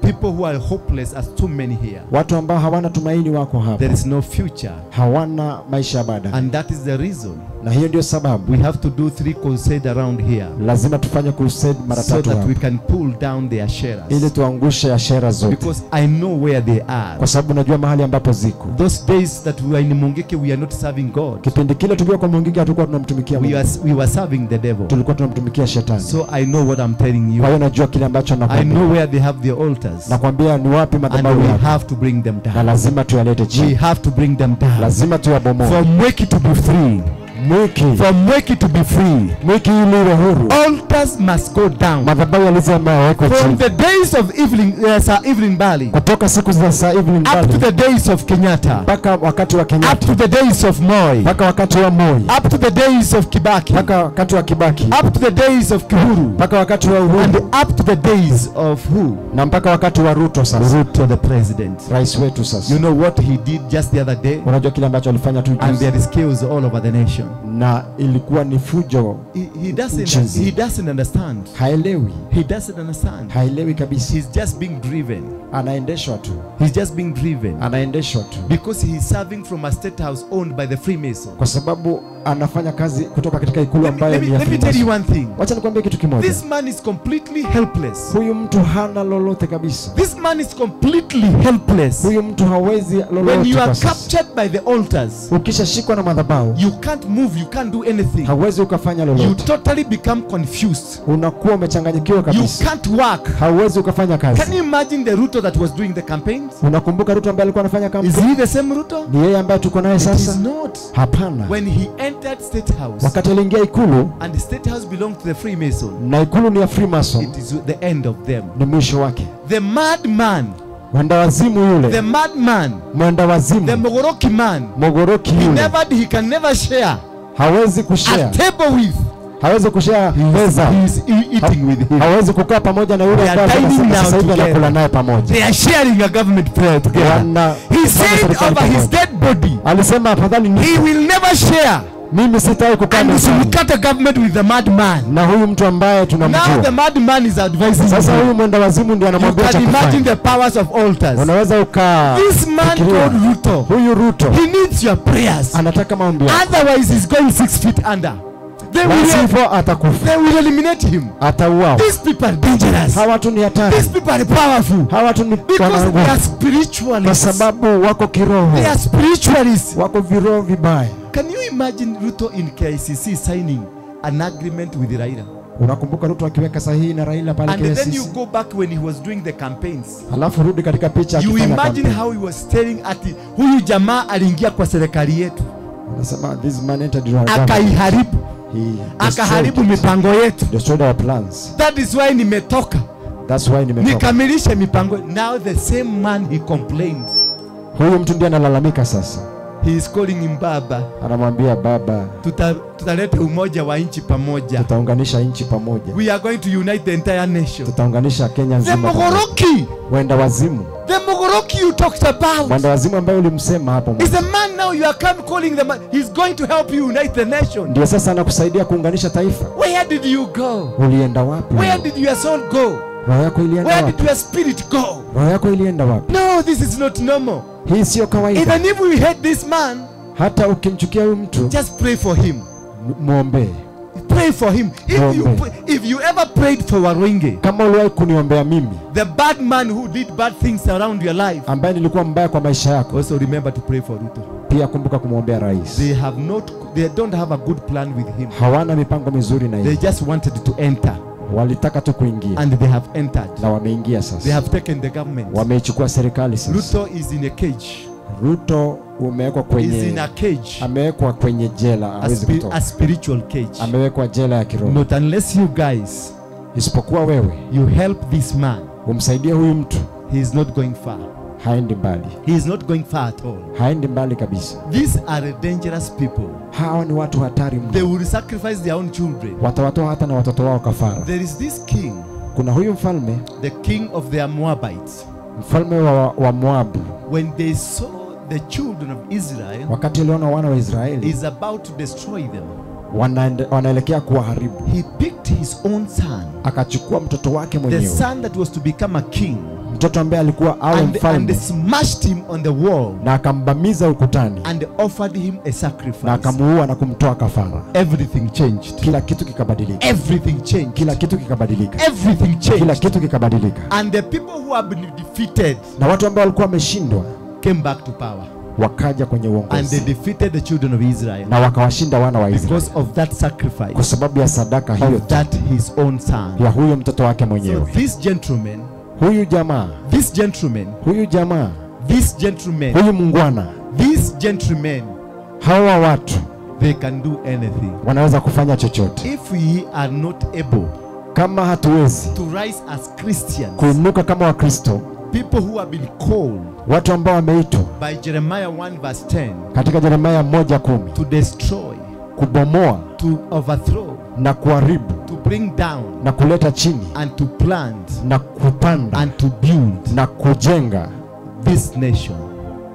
People who are hopeless are too many here. Watu ambao hawana tumaini wako hapa. There is no future. Hawana maisha baadaye. And that is the reason. Na hiyo ndio sababu. We have to do 3 crusades around here. Lazima tufanye crusade mara So tatu that hapa. we can pull down the asheras. Ili tuangushe ashera zote. Because I know where they are. Kwa sababu najua mahali ambapo ziko. Those days that we were in Mungiki, we are not serving God. Kipindi kile tulikuwa kwa Mungiki hatukuwa tunamtumikia Mungu. We were serving the devil. Tulikuwa tunamtumikia shetani. So I know what I'm telling you. Kwa hiyo najua kile ambacho nakwambia. I know where they have their altars. Nakwambia ni wapi madhabahu And we yao. have to bring them down. Na lazima tuyalete chini. We have to bring them down. Lazima tuyabomoe. For Mwiki to be free. Mwiki. For Mwiki to be free. Mwiki ili iwe huru. Altars must go down. Madhabahu yalizama yawekwe chini. From the days of Sir Evelyn Bali. Kutoka siku za Sir Evelyn Bali. Up to the days of Kenyatta. Mpaka wakati wa Kenyatta. Up to the days of Moi. Mpaka wakati wa Moi. Up to the days of Kibaki. Mpaka wakati wa Kibaki. Up to the days of Uhuru. Mpaka wakati wa Uhuru. And up to the days of who? Na mpaka wakati wa Ruto sasa. Ruto the president. Rais wetu sasa. You know what he did just the other day? Unajua kile ambacho alifanya tu juzi. And there is chaos all over the nation. Na ilikuwa ni fujo. He doesn't understand. Haelewi. He doesn't understand. Haelewi kabisa. He's just being driven. Anaendeshwa tu. He's just being driven. Anaendeshwa tu. Because he's serving from a state house owned by the Freemason. Kwa sababu anafanya kazi kutoka katika ikulu ambayo ni ya Let me tell you one thing. Wacha nikwambie kitu kimoja. This man is completely helpless. Huyu mtu hana lolote kabisa. This man is completely helpless. Huyu mtu hawezi lolote. When you are captured by the altars, ukishashikwa na madhabahu, you can't move, you can't do anything. Hauwezi ukafanya lolote. You totally become confused. Unakuwa umechanganyikiwa kabisa. You can't work. Hauwezi ukafanya kazi. Can you imagine the Ruto that was doing the campaigns? Unakumbuka Ruto ambaye alikuwa anafanya campaign? Is he the same Ruto? Ni yeye ambaye tuko naye sasa? It is not. Hapana. When he entered State House, wakati aliingia ikulu, and the State House belonged to the Freemason, na ikulu ni ya Freemason, it is the end of them. Ni mwisho wake. The madman, mwendawazimu yule, the madman, mwendawazimu, the Mogoroki man, Mogoroki yule, he can never share, hawezi kushare a table with, hawezi kushare meza, he is eating with him, hawezi kukaa pamoja na yule ambaye sasa hivi anakula naye pamoja. They are sharing a government prayer together. He said over his dead body, alisema afadhali he will never share. Mimi sitaki kukaa and usimkate government with the madman. Na huyu mtu ambaye tunamjua. Now the madman is advising. Sasa huyu mwenda wazimu ndiye anamwambia cha You can kufanya. imagine the powers of altars. Unaweza uka This man called Ruto. Huyu Ruto. He needs your prayers. Anataka maombi yako. Otherwise he's going 6 feet under. They will eliminate him. Atauawa. These people are dangerous. Hawa watu ni hatari. These people are powerful. Hawa watu ni because they are spiritualists. Kwa sababu wako kiroho. They are spiritualists. Wako viroho vibaya. Can you imagine Ruto in KICC signing an agreement with Raila? Unakumbuka Ruto akiweka sahihi na Raila pale KICC. And then you go back when he was doing the campaigns. Alafu rudi katika picha You akifanya imagine campaign. How he was staring at huyu jamaa aliingia kwa serikali yetu. Anasema this man entered our government. Akaiharibu. Akaharibu mipango yetu. Destroyed our plans. That is why nimetoka. That's why nimetoka. Nikamilishe mipango. Now the same man he complained. Huyu mtu ndiye analalamika sasa. He is calling him baba. Anamwambia baba. Tutaleta umoja wa nchi pamoja. Tutaunganisha nchi pamoja. We are going to unite the entire nation. Tutaunganisha Kenya nzima. The Mogoroki. Wenda wazimu. The Mogoroki you talked about. Wenda wazimu ambaye ulimsema hapo mwanzo. Is a man now you are come calling the man. He's going to help you unite the nation. Ndiye sasa anakusaidia kuunganisha taifa. Where did you go? Ulienda wapi? Where did your soul go? Roho yako ilienda wapi? Where did your spirit go? Roho yako ilienda wapi? No, this is not normal. Hii sio kawaida. Even if we hate this man, hata ukimchukia huyu mtu, just pray for him. Muombe. Pray for him. If you ever prayed for Waruinge, kama uliwahi kuniombea mimi, the bad man who did bad things around your life, ambaye nilikuwa mbaya kwa maisha yako, also remember to pray for Ruto. Pia kumbuka kumwombea rais. They don't have a good plan with him. Hawana mipango mizuri na yeye. They just wanted to enter. Walitaka tu kuingia. And they have entered. Na wameingia sasa. They have taken the government. Wameichukua serikali sasa. Ruto is in a cage. Ruto umewekwa kwenye, is in a cage. Amewekwa kwenye jela, hawezi kutoka. A spiritual cage. Amewekwa jela ya kiroho. Not unless you guys, isipokuwa wewe, you help this man. Umsaidie huyu mtu. He is not going far. Haendi mbali. He is not going far at all. Haendi mbali kabisa. These are dangerous people. Hawa ni watu hatari mno. They will sacrifice their own children. Watawatoa hata na watoto wao kafara. There is this king. Kuna huyu mfalme, the king of the Moabites. Mfalme wa Moabu. When they saw the children of Israel, wakati waliona wana wa Israeli, is about to destroy them. Wanaelekea kuwaharibu. He picked his own son. Akachukua mtoto wake mwenyewe. The son that was to become a king. Mtoto ambaye alikuwa awe mfalme. And smashed him on the wall. Na akambamiza ukutani. And offered him a sacrifice. Na akamuua na kumtoa kafara. Everything changed. Kila kitu kikabadilika. Everything changed. Kila kitu kikabadilika. Everything changed. Kila kitu kikabadilika. And the people who have been defeated, na watu ambao walikuwa wameshindwa, came back to power. Wakaja kwenye uongozi. And they defeated the children of Israel. Na wakawashinda wana wa Israeli. Because of that sacrifice. Kwa sababu ya sadaka hiyo. Of that his own son. Ya huyo mtoto wake mwenyewe. So this gentleman, huyu jamaa, this gentleman, huyu jamaa, this gentleman, huyu mungwana, this gentleman, hawa watu, they can do anything. Wanaweza kufanya chochote. If we are not able, kama hatuwezi, to rise as Christians, kuinuka kama Wakristo, people who have been called, watu ambao wameitwa, by Jeremiah 1 verse 10, katika Jeremiah 1:10, to destroy, kubomoa, to overthrow, na kuharibu, to bring down, na kuleta chini, and to plant, na kupanda, and to build, na kujenga, this nation,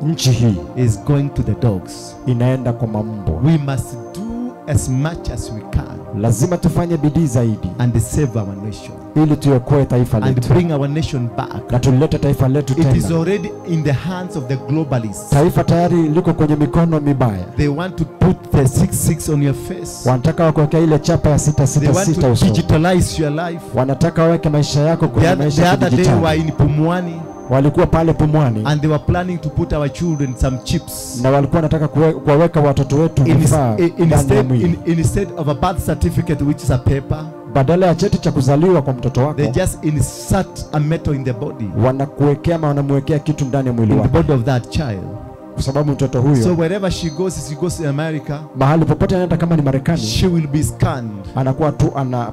nchi hii, is going to the dogs. Inaenda kwa mambwa. We must do as much as we can. Lazima tufanye bidii zaidi, and save our nation, ili tuokoe taifa letu, and bring our nation back, na tulete taifa letu tena. It is already in the hands of the globalists. Taifa tayari liko kwenye mikono mibaya. They want to put the 66 on your face. Wanataka wakuwekea ile chapa ya 666 They want to usoni. digitalize your life. Wanataka waweke maisha yako kwenye maisha ya The other day kidijitali. we were in Pumwani. Walikuwa pale Pumwani. And they were planning to put our children some chips. Na walikuwa wanataka kuwaweka watoto wetu vifaa instead of a birth certificate which is a paper. Badala ya cheti cha kuzaliwa kwa mtoto wako, they just insert a metal in the body. Wanakuwekea ama wanamwekea kitu ndani ya mwili In the wake. body of that child. Kwa sababu mtoto huyo, so wherever she goes, she goes in America, mahali popote anaenda kama ni Marekani, she will be scanned. Anakuwa tu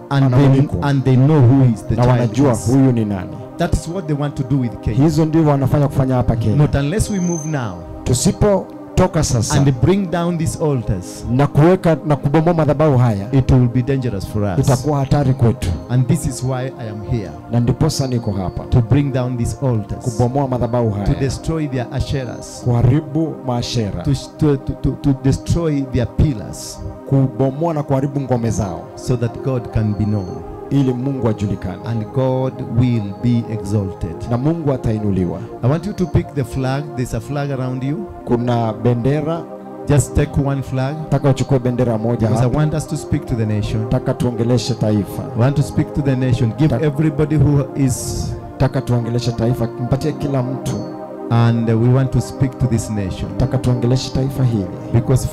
anamulikwa. And they know who is the Na child. wanajua huyu ni nani. That is what they want to do with Kenya. Hizo ndivyo wanafanya kufanya hapa Kenya. Not unless we move now. Tusipotoka sasa, and bring down these altars, na kuweka na kubomoa madhabahu haya, it will be dangerous for us. Itakuwa hatari kwetu. And this is why I am here. Na ndiposa niko hapa, to bring down these altars, kubomoa madhabahu haya, to destroy their asheras, kuharibu maashera, to destroy their pillars, kubomoa na kuharibu ngome zao, so that God can be known, ili Mungu ajulikane, and God will be exalted, na Mungu atainuliwa. I want you to pick the flag. There's a flag around you. Kuna bendera. Just take one flag. Nataka uchukue bendera moja Because hapa. I want us to speak to the nation. Nataka tuongeleshe taifa. I want to speak to the nation. Give everybody who is. Nataka tuongeleshe taifa. Mpatie kila mtu. And we want to speak to this nation. Nataka tuongeleshe taifa hili. Because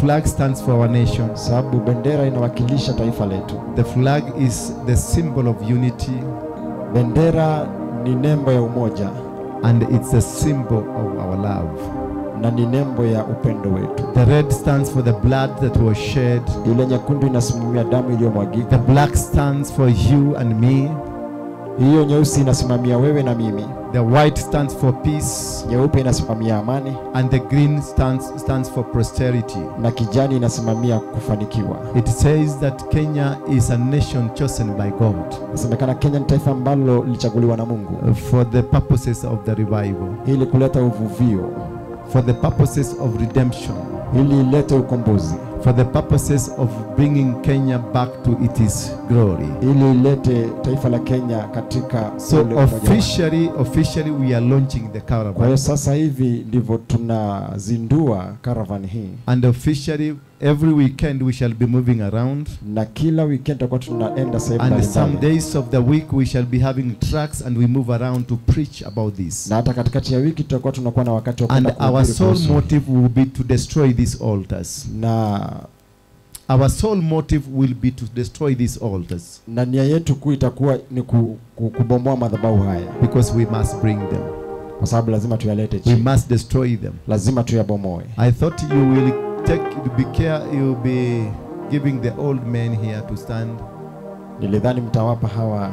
flag stands for our nation. Sababu bendera inawakilisha taifa letu. The flag is the symbol of unity. Bendera ni nembo ya umoja. And it's a symbol of our love. Na ni nembo ya upendo wetu. The red stands for the blood that was shed. Ile nyekundu inasimamia damu iliyomwagika. The black stands for you and me. Hiyo nyeusi inasimamia wewe na mimi. The white stands for peace. Nyeupe inasimamia amani. And the green stands for prosperity. Na kijani inasimamia kufanikiwa. It says that Kenya is a nation chosen by God. Inasemekana Kenya ni taifa ambalo lilichaguliwa na Mungu. For the purposes of the revival. Ili kuleta uvuvio. For the purposes of redemption. Ili ilete ukombozi. For the purposes of bringing Kenya back to its glory. Ili ilete taifa la Kenya katika. So officially we are launching the caravan. Kwa hiyo sasa hivi ndivyo tunazindua caravan hii. And officially every weekend we shall be moving around. Na kila weekend tutakuwa tunaenda sehemu mbalimbali. And some days of the week we shall be having trucks and we move around to preach about this. Na hata katikati ya wiki tutakuwa tunakuwa na wakati wa kwenda kuhubiri. And our sole motive will be to destroy these altars. Na our sole motive will be to destroy these altars. Na nia yetu kuu itakuwa ni kubomoa madhabahu haya. Because we must bring them. Kwa sababu lazima tuyalete chini. We must destroy them. Lazima tuyabomoe. I thought you will be care, you'll be giving the old men here to stand. Nilidhani mtawapa hawa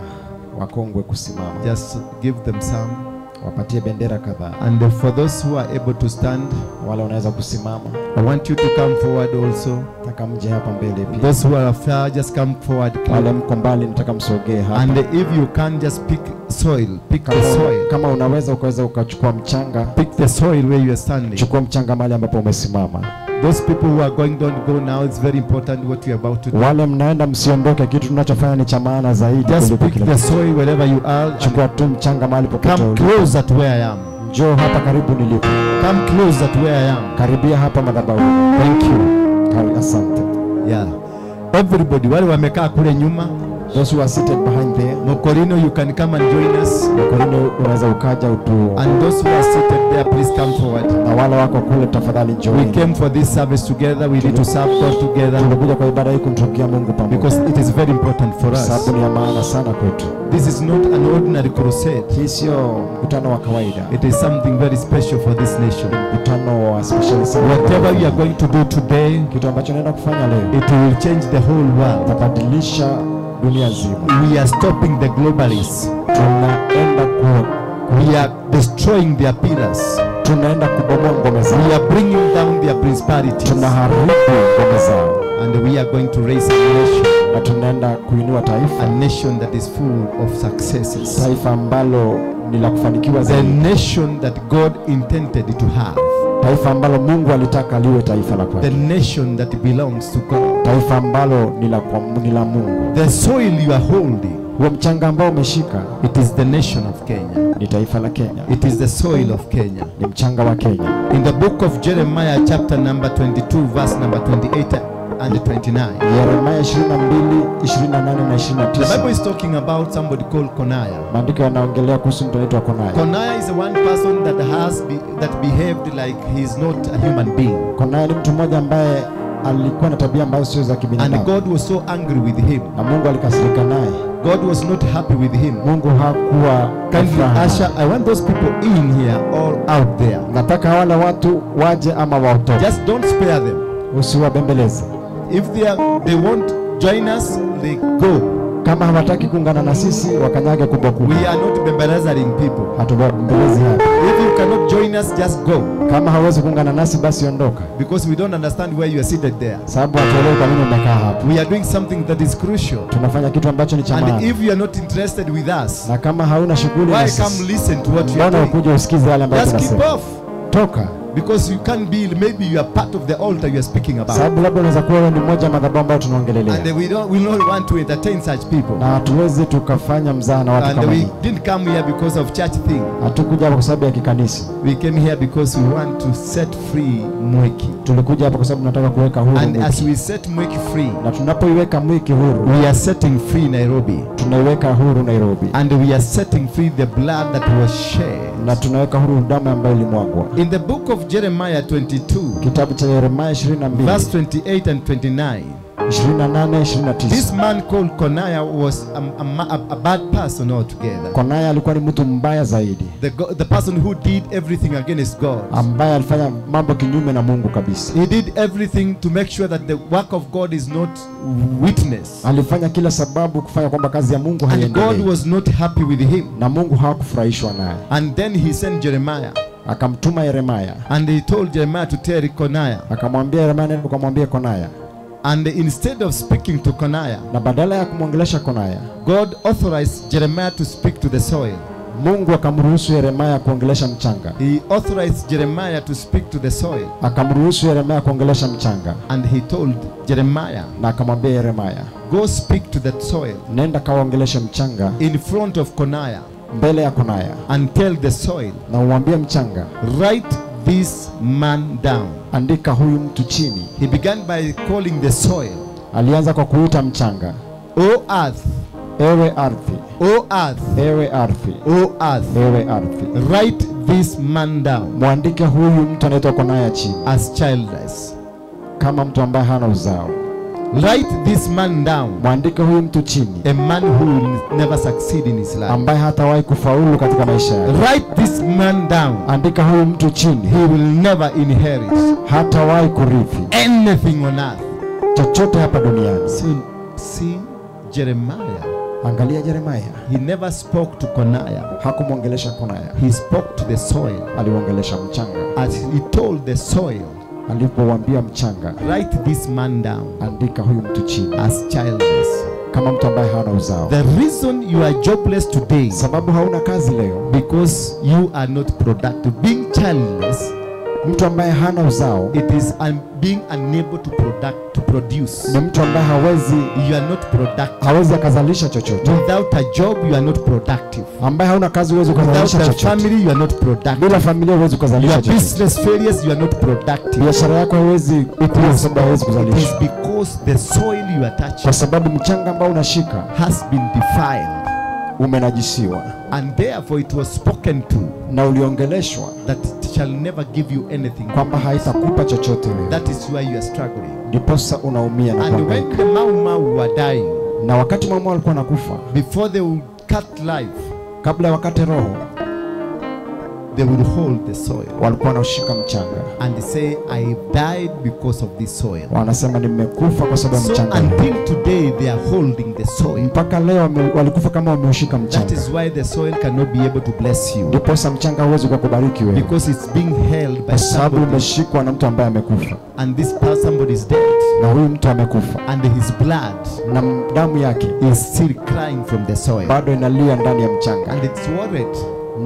wakongwe kusimama. Just give them some. Wapatie bendera kadhaa. And for those who are able to stand, wale wanaweza kusimama, I want you to come forward also. Nataka mje hapa mbele pia. Those who are far, just come forward. Wale mko mbali nataka msogee hapa. And if you can, just pick soil, pick the soil. Kama unaweza ukaweza ukachukua mchanga. Pick the soil where you are standing. Chukua mchanga mahali ambapo umesimama. Those people who are going, don't go now. It's very important what you are about to do. Wale mnaenda msiondoke, kitu tunachofanya ni cha maana zaidi. Just pick the soil wherever you are. Chukua tu mchanga mahali popote. Come close at where I am. Njoo hapa karibu nilipo. Come close at where I am. Karibia hapa madhabahu. Thank you. Asante. Yeah. Everybody, wale wamekaa kule nyuma. Those who are seated behind there. Mokorino, you can come and join us. Mokorino, unaweza ukaja utu. And those who are seated there, please come forward. Na wale wako kule tafadhali njoo. We came for this service together. We need to serve God together. Tulikuja kwa ibada hii kumtumikia Mungu pamoja. Because it is very important for us. Sababu ni ya maana sana kwetu. This is not an ordinary crusade. Hii sio mkutano wa kawaida. It is something very special for this nation. Mkutano wa special sana. Whatever we are going to do today, kitu ambacho naenda kufanya leo, it will change the whole world. Itabadilisha dunia nzima. We are stopping the globalists. We are destroying their pillars. Tunaenda kubomoa ngome zao. We are bringing down their principalities. Tunaharibu ngome zao. And we are going to raise a nation. Na tunaenda kuinua taifa. A nation that is full of successes. Taifa ambalo ni la kufanikiwa zaidi. The nation that God intended to have. Taifa ambalo Mungu alitaka liwe taifa la kwake. The nation that belongs to God. Taifa ambalo ni la Mungu. The soil you are holding, huo mchanga ambao umeshika, it is the nation of Kenya. Ni taifa la Kenya. It is the soil of Kenya. Ni mchanga wa Kenya. In the book of Jeremiah chapter number 22 verse number 28 and 29. Yeremia 22, 28 na 29. The Bible is talking about somebody called Konaya. Maandiko yanaongelea kuhusu mtu anaitwa Konaya. Konaya is one person that that behaved like he is not a human being. Konaya ni mtu mmoja ambaye alikuwa na tabia ambazo sio za kibinadamu. And God was so angry with him. Na Mungu alikasirika naye. God was not happy with him. Mungu hakuwa. Kindly usher, I want those people in here or out there. Nataka wale watu waje ama waotoke. Just don't spare them. Usiwabembeleze. If they won't join us, they go. Kama hawataki kuungana na sisi, wakanyage kubwa kubwa. We are not bembelezing people. Hatubembelezi hapa. If you cannot join us, just go. Kama hawezi kuungana nasi basi ondoka. Because we don't understand where you are seated there. Sababu hatuelewi kwa nini umekaa hapa. We are doing something that is crucial. Tunafanya kitu ambacho ni cha maana. And if you are not interested with us, na kama hauna shughuli na sisi, why come listen to what you are doing? Mbona ukuje usikize yale ambayo Just tunasema? keep off. Toka. Because you can't be, maybe you are part of the altar you are speaking about. Sababu labda unaweza kuwa ni mmoja madhabahu ambayo tunaongelelea. And we don't want to entertain such people. Na hatuwezi tukafanya mzaha na watu kama And we hii. didn't come here because of church thing. Hatukuja hapa kwa sababu ya kikanisa. We came here because we want to set free Mwiki. Tulikuja hapa kwa sababu tunataka kuweka huru And Mwiki. as we set Mwiki free, na tunapoiweka Mwiki huru, we are setting free Nairobi. Tunaiweka huru Nairobi. And we are setting free the blood that was shed. Na tunaweka huru damu ambayo ilimwagwa. In the book of Jeremiah 22, kitabu cha Yeremia 22, verse 28 and 29. 28 29. This man called Konaya was a bad person altogether. Konaya alikuwa ni mtu mbaya zaidi. The person who did everything against God. Ambaye alifanya mambo kinyume na Mungu kabisa. He did everything to make sure that the work of God is not witnessed. Alifanya kila sababu kufanya kwamba kazi ya Mungu haiendelei. And God was not happy with him. Na Mungu hakufurahishwa naye. And then he sent Jeremiah. Akamtuma Yeremia. And he told Jeremiah to tell Konaya. Akamwambia Yeremia nenda ukamwambie Konaya. And instead of speaking to Konaya, na badala ya kumwongelesha Konaya, God authorized Jeremiah to speak to the soil. Mungu akamruhusu Yeremia kuongelesha mchanga. He authorized Jeremiah to speak to the soil. Akamruhusu Yeremia kuongelesha mchanga. And he told Jeremiah, na akamwambia Yeremia, go speak to that soil. Nenda kaongeleshe mchanga. In front of Konaya. Mbele ya Konaya. And tell the soil. Na umwambie mchanga, write this man down. Andika huyu mtu chini. He began by calling the soil. Alianza kwa kuita mchanga. O earth. Ewe ardhi. O earth. Ewe ardhi. O earth. Ewe ardhi. Write this man down. Mwandike huyu mtu anaitwa Konaya chini. As childless. Kama mtu ambaye hana uzao. Write this man down. Mwandike huyu mtu chini. A man who will never succeed in his life. Ambaye hatawahi kufaulu katika maisha yake. Write this man down. Andika huyu mtu chini. He will never inherit. Hatawahi kurithi. Anything on earth. Chochote hapa duniani. See Jeremiah. Angalia Jeremiah. He never spoke to Konaya. Hakumwongelesha Konaya. He spoke to the soil. Aliongelesha mchanga. As he told the soil, alipowambia mchanga, write this man down. Andika huyu mtu chini. As childless. Kama mtu ambaye hana uzao. The reason you are jobless today, sababu hauna kazi leo, because you are not productive. Being childless, mtu ambaye hana uzao, it is being unable to produce. Ni mtu ambaye hawezi, you are not productive. Hawezi akazalisha chochote. Without a job you are not productive. Ambaye hauna kazi huwezi kuzalisha chochote. Without a family you are not productive. Bila familia huwezi kuzalisha Your chochote. business failures you are not productive. Biashara yako haiwezi kuwa sababu haiwezi kuzalisha. It is because the soil you are touching, kwa sababu mchanga ambao unashika, has been defiled. Umenajisiwa. And therefore it was spoken to, na uliongeleshwa, that it shall never give you anything, kwamba haitakupa chochote wewe. That is why you are struggling. Ndiposa unaumia na And when kuhangaika. the Mau Mau were dying, na wakati Mau Mau alikuwa anakufa, before they would cut life, kabla wakati roho, they would hold the soil. Walikuwa wanashika mchanga. And they say, I died because of this soil. Wanasema nimekufa kwa sababu ya mchanga. So until today they are holding the soil. Mpaka leo walikufa kama wameushika mchanga. That is why the soil cannot be able to bless you. Ndiposa mchanga huwezi kukubariki wewe. Because it's being held by sababu somebody. Umeshikwa na mtu ambaye amekufa. And this person, somebody is dead. Na huyu mtu amekufa. And his blood, na damu yake, is still crying from the soil. Bado inalia ndani ya mchanga. And it's worried.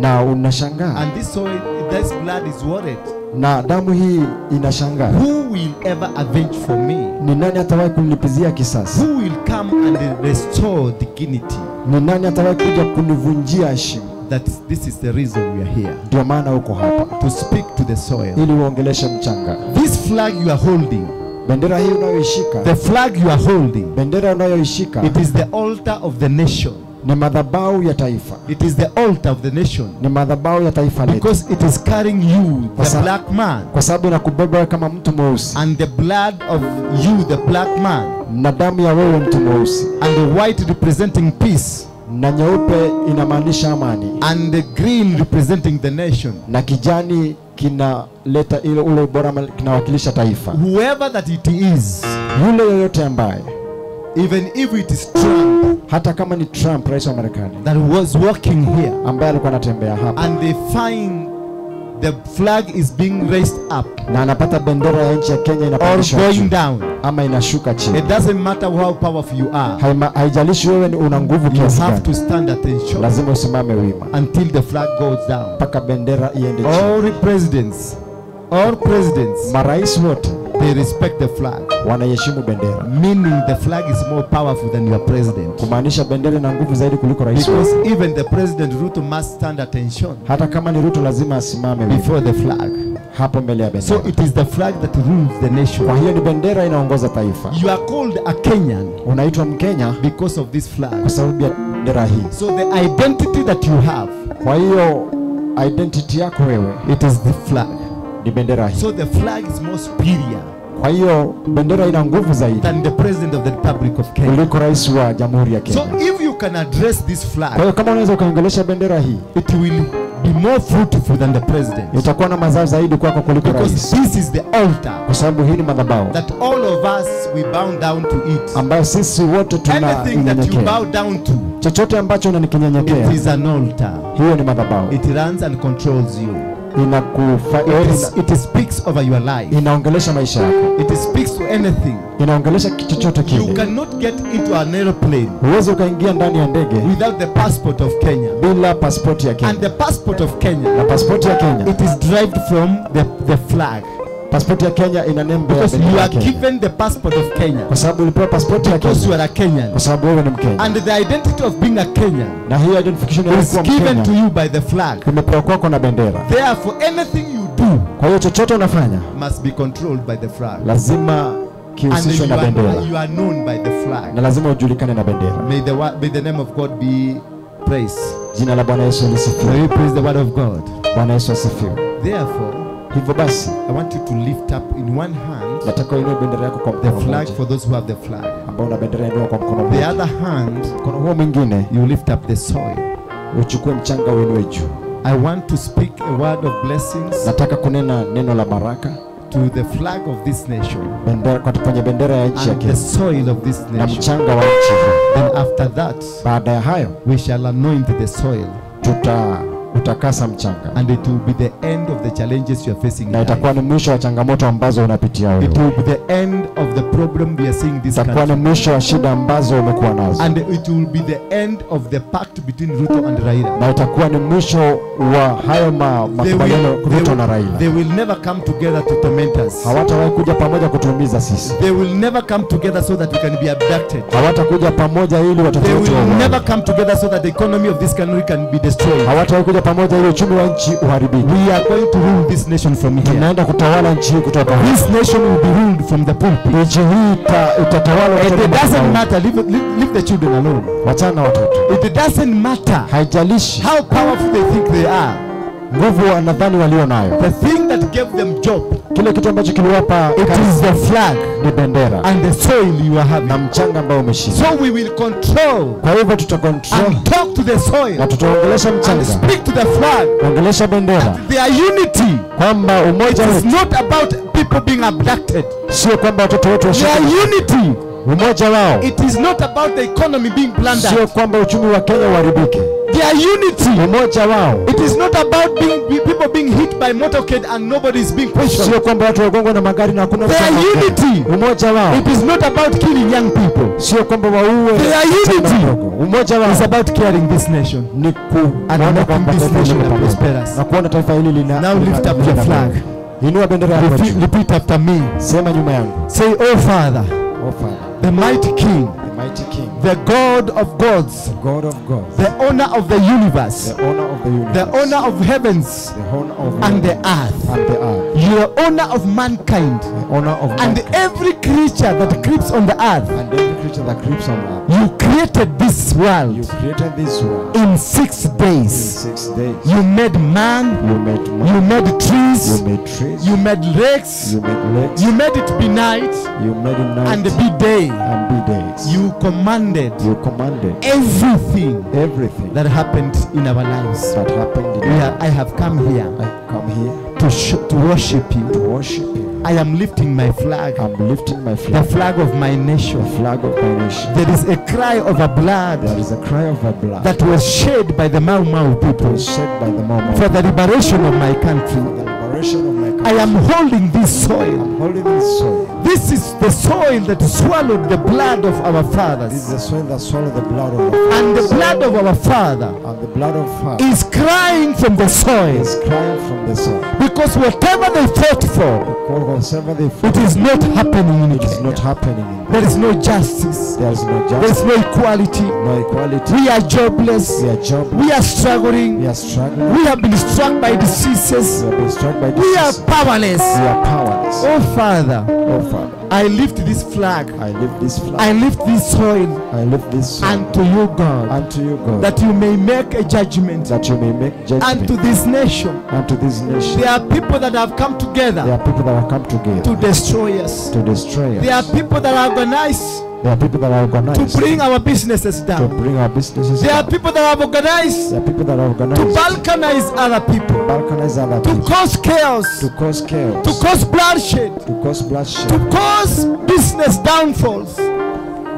Na unashangaa. And this soil, this blood is worried. Na damu hii inashangaa. Who will ever avenge for me? Ni nani atawahi kunilipizia kisasi? Who will come and restore dignity? Ni nani atawahi kuja kunivunjia heshima? That this is the reason we are here. Ndio maana uko hapa. To speak to the soil. Ili uongeleshe mchanga. This flag you are holding. Bendera hii unayoishika. The flag you are holding. Bendera unayoishika. It is the altar of the nation. Ni madhabahu ya taifa. It is the altar of the nation. Ni madhabahu ya taifa letu. Because it is carrying you, the black man. Kwa sababu inakubeba kama mtu mweusi. And the blood of you, the black man. Na damu ya wewe mtu mweusi. And the white representing peace. Na nyeupe inamaanisha amani. And the green representing the nation. Na kijani kinaleta ile ule ubora, kinawakilisha taifa. Whoever that it is, yule yoyote ambaye, even if it is Trump, hata kama ni Trump rais wa Marekani, that was walking here, ambaye alikuwa anatembea hapa, and they find the flag is being raised up, na anapata bendera ya nchi ya Kenya inapandishwa or going down, ama inashuka chini. It doesn't matter how powerful you are. Haijalishi wewe ni una nguvu kiasi gani. You have to stand attention. Lazima usimame wima until the flag goes down. Mpaka bendera iende chini. All presidents, marais wote, they respect the flag. Wanaheshimu bendera. Meaning the flag is more powerful than your president. Kumaanisha bendera ina nguvu zaidi kuliko rais. Because even the president Ruto must stand attention. Hata kama ni Ruto lazima asimame before the flag. Hapo mbele ya bendera. So it is the flag that rules the nation. Kwa hiyo ni bendera inaongoza taifa. You are called a Kenyan. Unaitwa Mkenya because of this flag. Kwa sababu ya bendera hii. So the identity that you have. Kwa hiyo identity yako wewe, it is the flag. Ni bendera hii. So the flag is more superior. Kwa hiyo bendera ina nguvu zaidi than the president of the Republic of Kenya. Kuliko rais wa Jamhuri ya Kenya. So if you can address this flag, kwa hiyo kama unaweza ukaongelesha bendera hii, it will be more fruitful than the president. Itakuwa na mazao zaidi kwako kuliko rais. Because this is the altar. Kwa sababu hii ni madhabahu. That all of us we bow down to it. Ambayo sisi wote tunanyenyekea. Anything that you bow down to, chochote ambacho unanikinyenyekea, it is an altar. Hiyo ni madhabahu. It runs and controls you. It speaks over your life. Inaongelesha maisha yako. It speaks to anything. Inaongelesha chochote kile. You cannot get into an aeroplane Huwezi ukaingia ndani ya ndege without the passport of Kenya. Bila passport ya Kenya. And the passport of Kenya, na passport ya Kenya, it is derived from the flag. Passport ya Kenya ina nembo ya Because bendera you ya are Kenya. given the passport of Kenya. Kwa sababu ulipewa passport ya Because Kenya. you are a Kenyan. Kwa sababu wewe ni Mkenya. And the identity of being a Kenyan na hiyo identification ya is kuwa given to Mkenya you by the flag. imepewa kwako na bendera. Therefore anything you do Kwa hiyo chochote unafanya must be controlled by the flag. lazima kihusishwe And na bendera. you are known by the flag. Na lazima ujulikane na bendera. May the name of God be praised. Jina la Bwana Yesu lisifiwe. May we praise the word of God. Bwana Yesu asifiwe. Therefore, hivyo basi, I want you to lift up in one hand nataka uinue bendera yako kwa the mkono flag mmoja. for those who have the flag. Ambao una bendera inua kwa mkono The mmoja. other hand, mkono huo mwingine, you lift up the soil. Uchukue mchanga uinue juu. I want to speak a word of blessings Nataka kunena neno la baraka to the flag of this nation. Bendera, kwa kwenye bendera ya nchi ya And the Kenya. soil of this Na nation. mchanga wa nchi hii. Then after that, baada ya hayo, we shall anoint the soil. Utakasa mchanga. And it will be the end of the challenges you are facing in Na itakuwa life. ni mwisho wa changamoto ambazo unapitia wewe. It will be the end of the problem we are seeing this Itakuwa country. ni mwisho wa shida ambazo umekuwa nazo. And it will be the end of the pact between Ruto and Raila. Na itakuwa ni mwisho wa hayo makubaliano Ruto na Raila. They will never come together to torment us. Hawatawahi kuja pamoja kutuumiza sisi. They will never come together so that we can be abducted. Hawatakuja pamoja ili watoto They wetu will wauawe. never come together so that the economy of this country can be destroyed. Hawatawahi kuja pamoja ili uchumi wa nchi uharibike. We are going to rule this nation from here. Tunaenda kutawala nchi hii kutoka hapa. This nation will be ruled from the pulpit. Nchi hii itatawalwa It kutoka doesn't madhabahuni. matter. Leave the children alone. Wachana na watoto. It doesn't matter Haijalishi how powerful they think they are. nguvu wanadhani walio nayo. The thing that gave them job, kile kitu ambacho kiliwapa it kazi is the flag ni bendera and the soil you are having. na mchanga ambao umeshika. So we will control Kwa hivyo tutacontrol and talk to the soil na tutaongelesha and mchanga, speak to the flag. ongelesha bendera Their unity, kwamba umoja it is wetu not about people being abducted. sio kwamba watoto wetu Their washike. unity, Umoja wao it is not about the economy being plundered. sio kwamba uchumi wa Kenya uharibike. Their unity, Umoja wao it is not about people being hit by motorcade and nobody is being questioned. sio kwamba watu wagongwe na magari na hakuna mtu Their anaongea. unity, Umoja wao it is not about killing young people. sio kwamba waue Their unity wadogo. Umoja wao is about caring this nation ni and kuona making kwamba this taifa hili nation liko a pamoja. prosperous. Na kuona taifa hili lina Now lift up your flag. Inua bendera yako juu. Repeat after me. Sema nyuma yangu. Say, Oh Father, Oh Father, the mighty King, the mighty King, the God of gods, the God of gods, the owner of the universe, the owner of the universe, the owner of heavens the owner of and the heaven earth, and the earth, you are owner of mankind the owner of and mankind, every creature that creeps on the earth. and every creature that creeps on earth. You created this world You created this world in 6 in days. 6 days. You made man, You made man, you made trees, you made trees, you made lakes, you made lakes, you made it be night you made it night and be day. and be days. You commanded You commanded everything everything that happened in our lives. that happened in I have come here I come here to worship you. to worship you. I am lifting my flag, I'm lifting my the flag, flag of my nation. the flag of my nation. There is a cry of a blood There is a cry of a blood that was shed by the Mau Mau people was shed by the Mau Mau for the liberation of my country. for the liberation of my country. I am holding this soil. I'm holding this soil. This is the soil that swallowed the blood of our This is fathers. the soil that swallowed the blood of our And the blood of our father and the blood of father is crying from the soil. is crying from the soil. Because whatever they fought for, Because whatever they fought, it is not happening in it is not Kenya. happening. In There is no justice. There is no There is justice, no equality. no equality. We are jobless. We are jobless. We are struggling. We are struggling. We have been struck by diseases. We have been struck by We are diseases. powerless. We are powerless. Oh Father, Oh Father, Father, I lift this flag. I lift this flag. I lift this soil. I lift this soil unto you, God. Unto you, God. That you may make a judgment. That you may make judgment. Unto this nation. Unto this nation. There are people that have come together. There are people that have come together. To destroy us. To destroy us. There are people that are organized. There are people that are organized to bring our businesses down. To bring our businesses There down. are people that have organized. There are people that are organized to balkanize other people. Balkanize other to people. Cause chaos. To cause chaos. To cause bloodshed. To cause bloodshed. To cause business downfalls.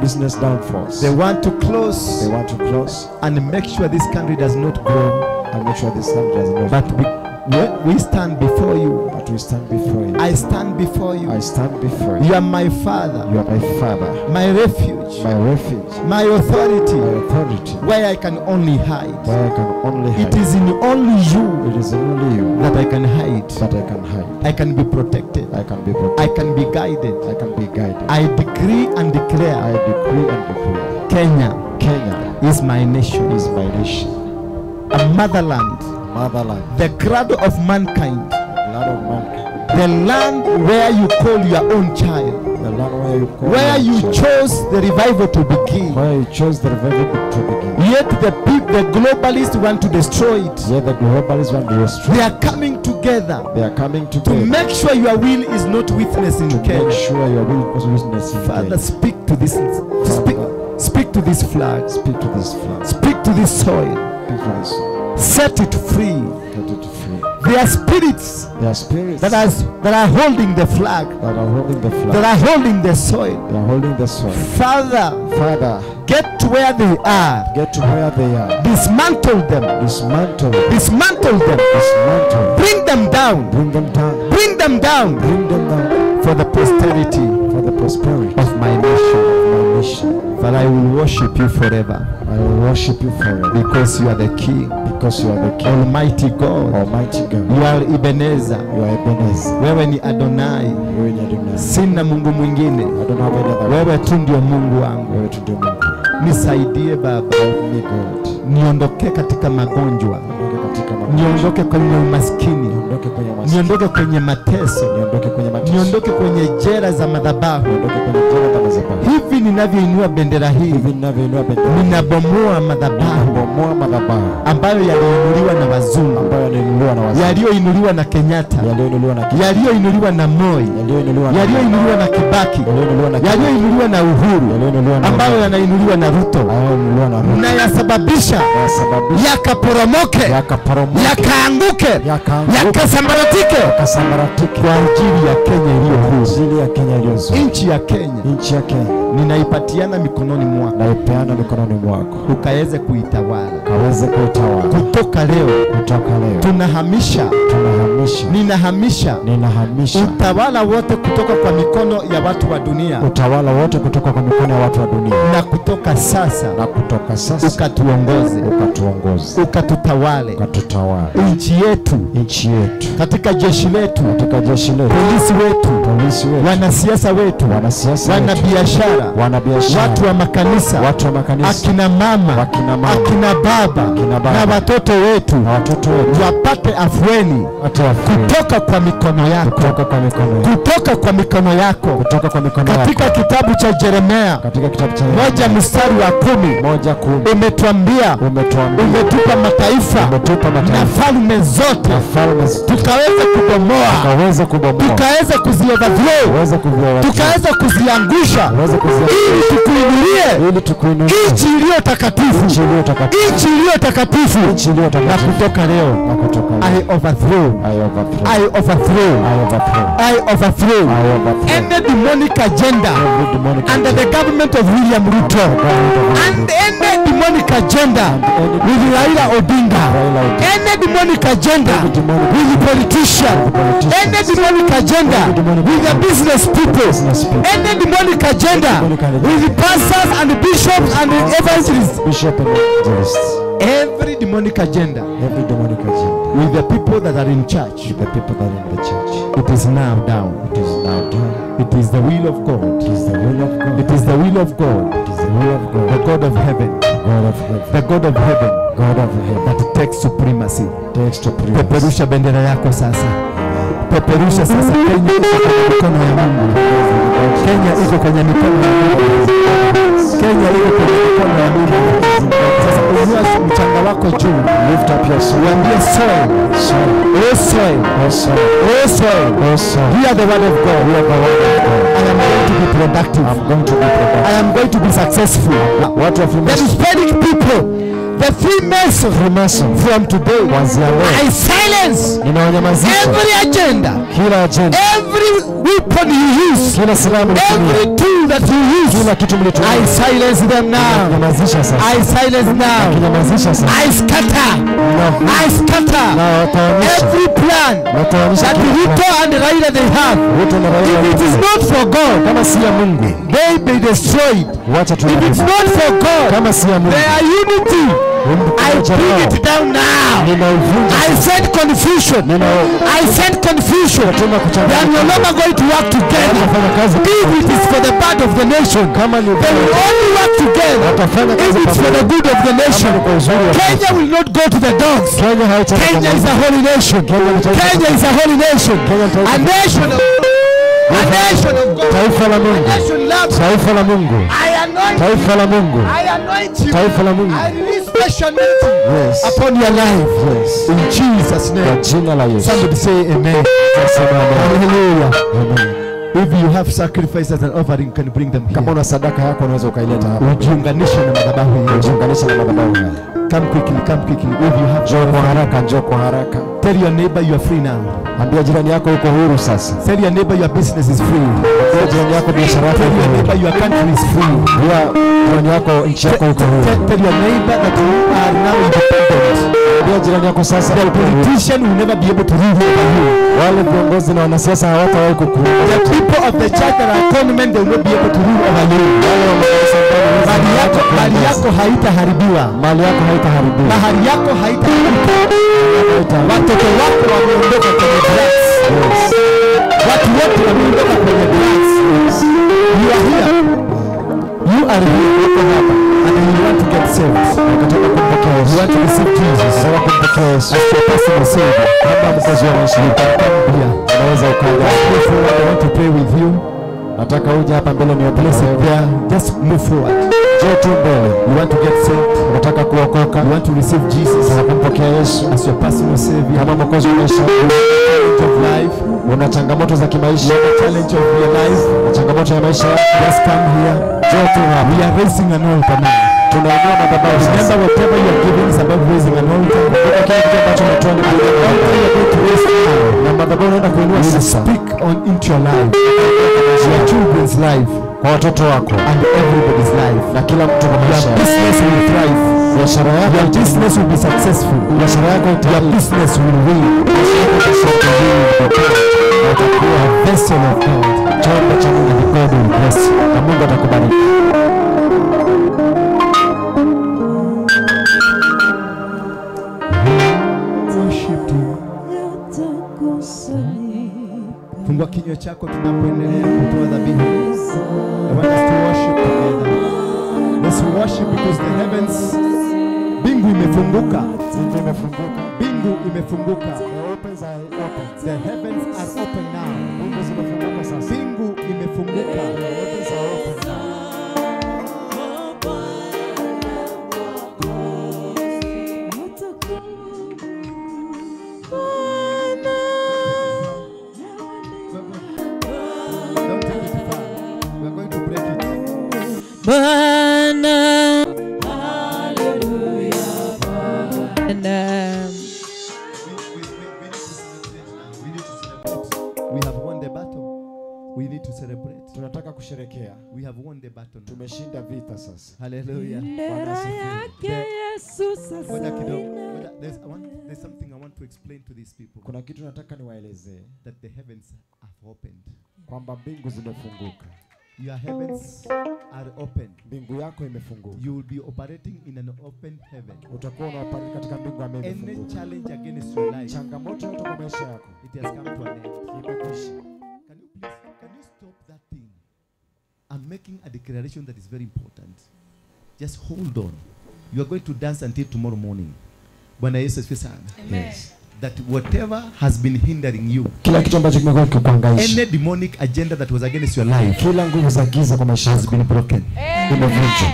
Business downfalls. They want to close. They want to close and make sure this country does not grow. And make sure this country does not grow. But we stand before you. But we stand before you. I stand before you. I stand before you. You are my Father. You are my Father. My refuge. My refuge. My authority. My authority. Where I can only hide. Where I can only hide. It is in only you. It is in only you that I can hide. That I can hide. I can be protected. I can be protected. I can be guided. I can be guided. I decree and declare. I decree and declare. Kenya. Kenya is my nation. Is my nation. A motherland. Motherland. The cradle of mankind. The cradle of mankind. The land where you call your own child. The land where you call where you child. Chose the revival to begin. Where you chose the revival to begin. Yet the globalists want to destroy it. Yet the globalists want to destroy. They are coming together. They are coming together to make sure your will is not witnessed in to Kenya. Make sure your will is witnessed in Father, Kenya. Speak to this. Speak to this flag. Speak to this flag. Speak to this soil. Speak to this soil. Set it free. Set it free. There are spirits, that are holding the flag, that are holding the flag, that are holding the soil. They are holding the soil. Father, Father, get to where they are. Get to where they are. Dismantle them. Dismantle. Dismantle them. Dismantle. Bring them down. Bring them down. Bring them down. Bring them down. For the posterity. For the prosperity of my nation. Of my nation. But I will worship you forever. I will worship you forever. Because you are the King. Because you are the King. Almighty God. Almighty God. You are Ebenezer. You are Ebenezer. Wewe ni Adonai. Wewe ni Adonai. Sina Mungu mwingine. I don't have any other. Wewe tu ndio Mungu wangu. Wewe tu ndio Mungu. Nisaidie Baba. Help me God. Niondoke katika magonjwa. Niondoke kwenye umaskini. Niondoke kwenye mateso. Niondoke kwenye jela za madhabahu. Hivi ninavyoinua bendera hii, ninabomoa madhabahu ambayo yaliinuliwa na wazungu, yaliyoinuliwa na Kenyatta, yaliyoinuliwa na Moi, yaliyoinuliwa na Kibaki, yaliyoinuliwa na Uhuru, ambayo yanainuliwa na Ruto, na yasababisha yakaporomoke, yakaanguke, yakasambaratike kwa ajili ya Kenya iliyo huru. Nchi ya Kenya, nchi ya Kenya ninaipatiana mikononi mwako, naipeana mikononi mwako, ukaweze kuitawala, ukaweze kuitawala. Kutoka leo, kutoka leo tunahamisha, tunahamisha, ninahamisha, ninahamisha utawala wote kutoka kwa mikono ya watu wa dunia, utawala wote kutoka kwa mikono ya watu wa dunia, na kutoka sasa, na kutoka sasa ukatuongoze, ukatuongoze, ukatutawale, ukatutawale nchi yetu, nchi yetu, katika jeshi letu, katika jeshi letu, polisi wetu, polisi wetu, wanasiasa wetu, wanasiasa wetu, wanabiashara, wanabiashara, watu wa makanisa, watu wa makanisa, akina mama, akina mama, akina baba, akina baba, na watoto wetu, na watoto wetu wapate afueni kutoka kwa mikono yako, kutoka kwa mikono yako, kutoka kwa mikono yako, kutoka kwa mikono yako. Katika kitabu cha Yeremia, katika kitabu cha Yeremia 1:10, 1:10, umetuambia, umetuambia, umetupa mataifa, umetupa mataifa na falme zote, na falme zote, tukaweza kubomoa, tukaweza kubomoa, tukaweza kuzioverthrow, tukaweza tukaweza kuziangusha, ili tukuinulie, ili tukuinulie nchi iliyo takatifu, nchi iliyo takatifu, nchi iliyo takatifu, nchi iliyo takatifu. Na kutoka leo, na kutoka leo, I overthrow, I overthrow, I overthrow, I overthrow, I overthrow, I overthrow any demonic agenda every demonic under the government of William Ruto, and any demonic agenda with Raila Odinga, any demonic agenda with the politician, any demonic agenda with the business people, any demonic agenda with the pastors and the bishops and the evangelists, bishop and evangelists, every demonic agenda, every demonic agenda with the people that are in church, with the people that are in the church, it is now down. It is now down. It is the will of God. It is the will of God. It is the will of God. It is the will of God. The God of heaven. God of heaven. The God of heaven. God of heaven. That takes supremacy. Takes supremacy. Peperusha bendera yako sasa. Peperusha sasa. Kenya iko kwenye mikono ya Mungu. Kenya iko kwenye mikono ya Mungu. Kenya iko kwenye mikono ya Mungu. Sasa inua mchanga wako juu. Lift up your soil. Uambie soil. Soil. Oh soil. Oh soil. Oh soil. Oh soil. Hear the word of God. Hear the word of God. I am going to be productive. I'm going to be productive. I am going to be successful. Watu wa The Freemason. Hispanic people, the Freemason, Freemason. from today, Kuanzia leo I silence ninawanyamazisha every agenda, kila agenda, every weapon you use, kila silaha mlitumia, every tool that you use. kila kitu I mlitumia. silence them now. Nyamazisha sasa. I silence now. Kinyamazisha sasa. I scatter. Na I scatter natawanyisha. every plan Natawanyisha that kila Ruto plan. and Raila they have. Ruto na Raila If it is wanayo. not for God, Kama si ya Mungu, they be destroyed. wacha tu. If it's not for God, Kama si ya Mungu, their unity, I umoja bring wao it down now. ninauvunja I sasa. send confusion. I send confusion. Natuma They are no kuchanganya. longer going to work together. Watafanya kazi If it is for the bad of the nation, kama ni they will only work together watafanya if kazi it's for the pamoja. good of the nation. Kama ni kwa uzuri wa Kenya taifa. will not go to the dogs. Kenya haitaenda Kenya kwa is a holy nation. Kenya ni taifa Kenya is a holy nation. Kenya ni taifa A nation of a nation of God. Taifa la A Mungu. nation loves. Taifa la Mungu. I anoint Taifa la Mungu. I anoint you. Taifa la Mungu. I release special anointing Yes. upon your life. Yes. In Jesus' Kwa name. jina la Yesu. Somebody say amen. Sema amen. Hallelujah. Amen. If you have sacrifices and offering, you can bring them Kama here. una sadaka yako unaweza ukaileta hapa. Ujiunganishe na madhabahu hii. Ujiunganishe na madhabahu haya. Come quickly, come quickly. If you have Njoo kwa haraka, njoo kwa haraka. tell your neighbor you are free now. Ambia jirani yako uko huru sasa. Tell your neighbor your business is free. Ambia jirani yako biashara yako Tell iko your huru. neighbor your country is free. Ambia jirani yako nchi yako iko huru. Tell your neighbor that you are now independent. Ambia jirani yako sasa The uko huru. politician will never be able to rule over you. Wale viongozi na wanasiasa hawatawahi kukuongoza. The people of the church that are conmen, they will not be able to rule over you. Wale wa makanisa ambao Mali yako, mali yako haitaharibiwa. mali yako haitaharibiwa. Mahali yako haitaharibika. Watoto wako wameondoka kwenye drugs. Yes. Watu wote wameondoka kwenye drugs. You are here. You are here. Uko hapa. And you want to get saved. Unataka kumpokea You Yesu. want to receive Jesus Unataka kumpokea Yesu as your personal savior. kama mwokozi wa maisha You yako. can come here. Unaweza ukaja. Move forward. I want to pray with you. Nataka uje hapa mbele niombee. Place it there. Just move forward. Njoo tu mbele. You want to get saved. Unataka kuokoka. You want to receive Jesus Unataka kumpokea Yesu as your personal savior. kama mwokozi wa maisha yako. Challenge of life. Una changamoto za kimaisha, Challenge of your life. una changamoto ya maisha yako. Just come here. Njoo tu hapa. We are raising an altar now. Tunainua madhabahu sasa. Remember, whatever you are giving is about raising an altar. Kumbuka kile kitu ambacho unatoa ni kuinua Altar madhabahu. you are going to raise now Na madhabahu unaenda kuinua will sasa speak on into your life, your children's life, kwa watoto wako and everybody's life. na kila mtu kwa Your maisha yako. business will thrive. Biashara yako Your business will be successful. biashara yako Your itakuwa business will win. utakuwa A vessel of God. chombo cha Mungu And God will bless you. na Mungu atakubariki. Worship you. Fungua kinywa chako tunapoendelea kutoa dhabihu. I want us to worship together. Let's worship because the heavens, mbingu imefunguka. Mbingu imefunguka. Mbingu imefunguka. The opens are open. The heavens are open now. Mbingu zimefunguka sasa. Mbingu imefunguka. The heavens are open now. Don't take it far. We are going to break it. Bwana. Haleluya, Bwana. We need to celebrate now. We need to celebrate. We have won the battle. We need to celebrate. Tunataka kusherekea. We have won the battle now. Tumeshinda vita sasa. Hallelujah. Bendera yake Yesu sasa Ngoja kidogo. Ngoja, there's something I want to explain to these people. Kuna kitu nataka niwaelezee That the heavens have opened. kwamba mbingu zimefunguka. Your heavens are open. Mbingu yako imefunguka. You will be operating in an open heaven. Utakuwa unaoperate katika mbingu ambayo Any imefunguka. challenge against your life, Changamoto yote kwa maisha yako it has come to an end. imekwisha. Can you please, can you stop that thing? I'm making a declaration that is very important. Just hold on. You are going to dance until tomorrow morning. Bwana Yesu asifiwe sana. Yes. That whatever has been hindering you, kila kitu ambacho kimekuwa kikikuhangaisha, any demonic agenda that was against your life, kila nguvu za giza kwa maisha has been broken, imevunjwa.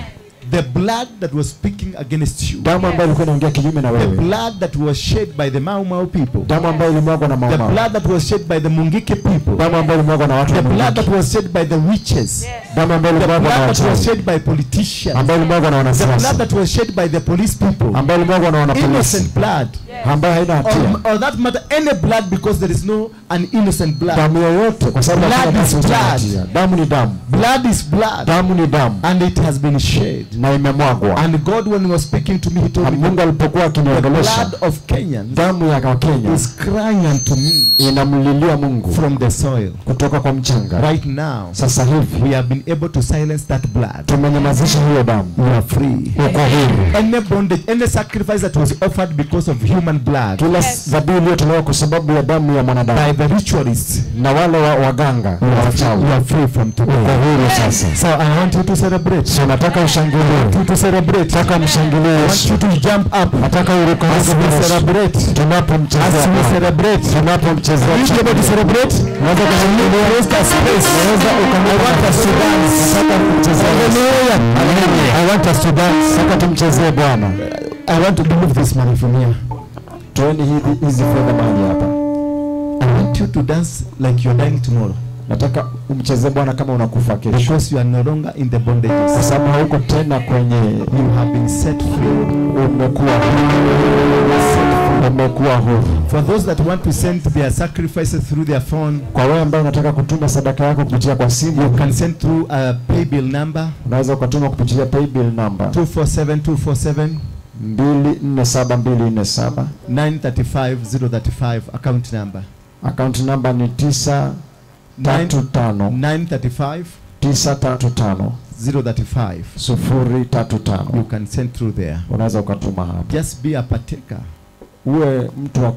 The blood that was speaking against you, damu ambayo ilikuwa inaongea kinyume na wewe, the blood that was shed by the Mau Mau people, damu ambayo ilimwagwa na Mau Mau, the blood that was shed by the Mungiki people, damu ambayo ilimwagwa na watu the wa blood Mungiki, that was shed by the witches, damu ambayo the ilimwagwa na blood that was wachawi, shed by politicians, ambayo ilimwagwa na the blood wanasiasa, that was shed by the police people, ambayo ilimwagwa na wanapolisi, innocent blood, ambayo haina hatia, or that matter, any blood, because there is no an innocent blood. Damu yoyote, kwa sababu blood hakuna is damu isiyo na blood. hatia. Damu ni damu. Blood is blood. Damu ni damu. And it has been shed. Na imemwagwa. And God, when he was speaking to me, he told me, Mungu alipokuwa the akiniongelesha, blood of Kenyans damu ya Wakenya is crying unto me inamlilia Mungu from the soil. kutoka kwa mchanga. Right now, sasa hivi, we have been able to silence that blood. Tumenyamazisha hiyo damu. We are free. Uko huru. Any bondage, any sacrifice that was offered because of human blood, kila dhabihu iliyotolewa kwa sababu ya damu ya mwanadamu, by the ritualists, na wale waganga we wachawi, are free from today. Uko huru sasa. So I want you to celebrate. So nataka ushangilie. I want you to celebrate. Nataka mshangilie I want Yesu. you to jump up. Nataka uruke As we celebrate. Tunapomchezea. As we celebrate. Tunapomchezea. Will you be able to celebrate? Unaweza kushangilia. Raise the space. Unaweza I want us to dance. Nataka kumchezea. Hallelujah. Hallelujah. I want us to dance. Nataka tumchezee Bwana. I want to remove this money from here. Toeni hizi fedha mahali hapa. I want you to dance like you're dying tomorrow. Nataka umchezee Bwana kama unakufa kesho. Because you are no longer in the bondages. Kwa sababu hauko tena kwenye, you have been set free. Umekuwa huru. Umekuwa huru. For those that want to send their sacrifices through their phone, kwa wewe ambaye unataka kutuma sadaka yako kupitia kwa simu, you can send through a paybill number. Unaweza ukatuma kupitia paybill number 247247 247247 935035 account number. Account number ni 935 935 935 035 035. You can send through there. Unaweza ukatuma hapo. Just be a partaker. Uwe mtu wa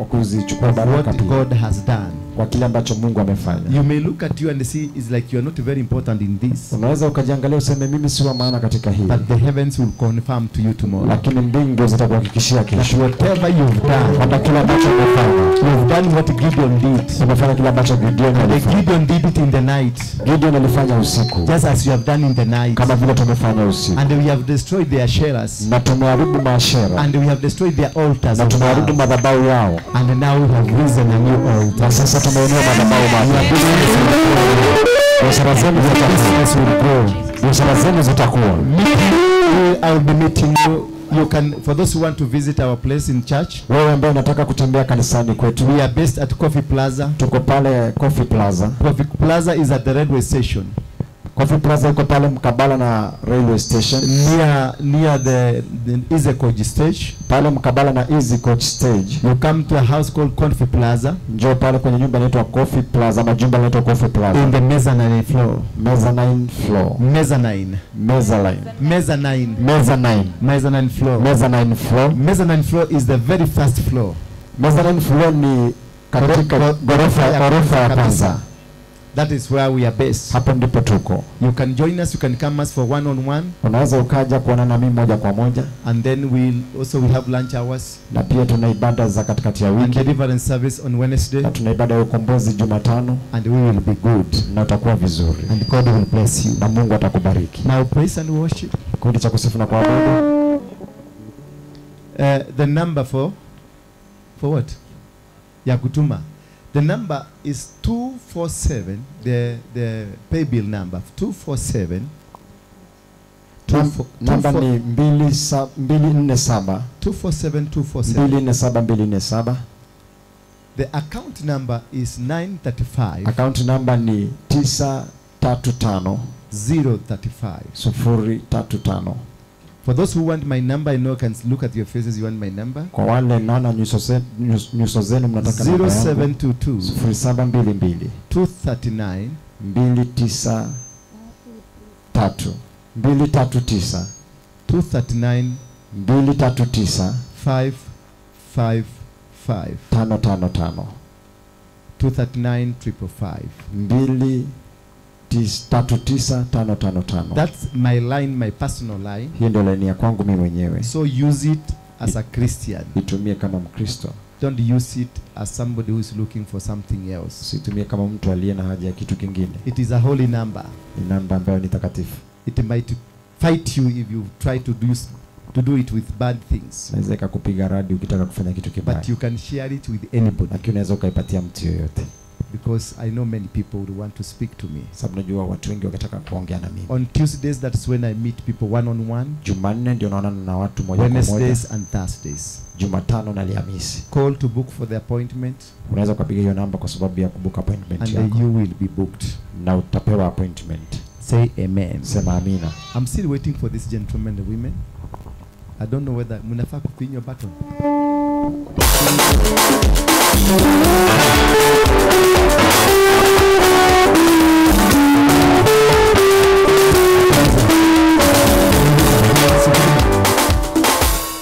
kuzichukua baraka what God has done. Kwa kile ambacho Mungu amefanya. You may look at you and see it's like you are not very important in this. Unaweza ukajiangalia useme mimi si wa maana katika hili. But the heavens will confirm to you tomorrow. Lakini mbingu zitakuhakikishia kesho. That whatever you've done, kwamba kile ambacho umefanya, you've done what Gideon did. Umefanya kile ambacho Gideon alifanya. Gideon did it in the night. Gideon alifanya usiku. Just as you have done in the night. Kama vile tumefanya usiku. And we have destroyed their asherahs. Na tumeharibu maashera. And we have destroyed their altars. Na tumeharibu madhabahu yao. And now we have risen a new altar. Na sasa tumeinua madhabahu mapya. Biashara zenu zitakuwa. Biashara zenu zitakuwa. I will be meeting you. You can, for those who want to visit our place in church. Wewe ambaye unataka kutembea kanisani kwetu. We are based at Coffee Plaza. Tuko pale Coffee Plaza. Coffee Plaza is at the railway station. Coffee Plaza iko pale mkabala na railway station. Near the Easy Coach stage. Pale mkabala na Easy Coach stage. You come to a house called Coffee Plaza. Njoo pale kwenye nyumba inaitwa Coffee Plaza, majumba yanaitwa Coffee Plaza. In the mezzanine floor. Mezzanine floor. Mezzanine. Mezzanine. Mezzanine. Mezzanine. Mezzanine floor. Mezzanine floor. Mezzanine floor is the very first floor. Mezzanine floor ni katika ghorofa ya kwanza. That is where we are based. Hapo ndipo tuko. You can join us, you can come us for one on one. Unaweza ukaja kuona na mimi moja kwa moja. And then we have lunch hours. Na pia tuna ibada za katikati ya wiki. And deliverance service on Wednesday. Na tuna ibada ya ukombozi Jumatano. And we will be good. Na utakuwa vizuri. And God will bless you. Na Mungu atakubariki. Now praise and worship. Kundi cha kusifu na kuabudu. The number for what? Ya kutuma. The number is 247, the pay bill number 247. Namba ni 247 247 247 247 247. The account number is 935. Account number ni 935 035 035. For those who want my number, I know I can look at your faces, you want my number. Kwa wale naona nyuso zenu mnataka namba yangu. 0722 0722 239 293 239 239 239 555 555 239 555 2 39 555. That's my line, my personal line. Hiyo ndio line ya kwangu mimi mwenyewe. So use it as a Christian. Itumie kama Mkristo. Don't use it as somebody who is looking for something else. Usitumie kama mtu aliye na haja ya kitu kingine. It is a holy number. Ni namba ambayo ni takatifu. It might fight you if you try to do it with bad things. Inaweza ikakupiga radi ukitaka kufanya kitu kibaya. But you can share it with anybody. Lakini unaweza ukaipatia mtu yoyote. Because I know many people would want to speak to me. Sababu najua watu wengi wakitaka kuongea na mimi. On Tuesdays, that's when I meet people one on one. Jumanne ndio naonana na watu moja kwa moja. Wednesdays and Thursdays. Jumatano na Alhamisi. Call to book for the appointment. Unaweza kupiga hiyo namba kwa sababu ya kubook appointment and yako. And you will be booked. Na utapewa appointment. Say amen. Sema amina. I'm still waiting for this gentleman and the women. I don't know whether mnafaa kufinywa button.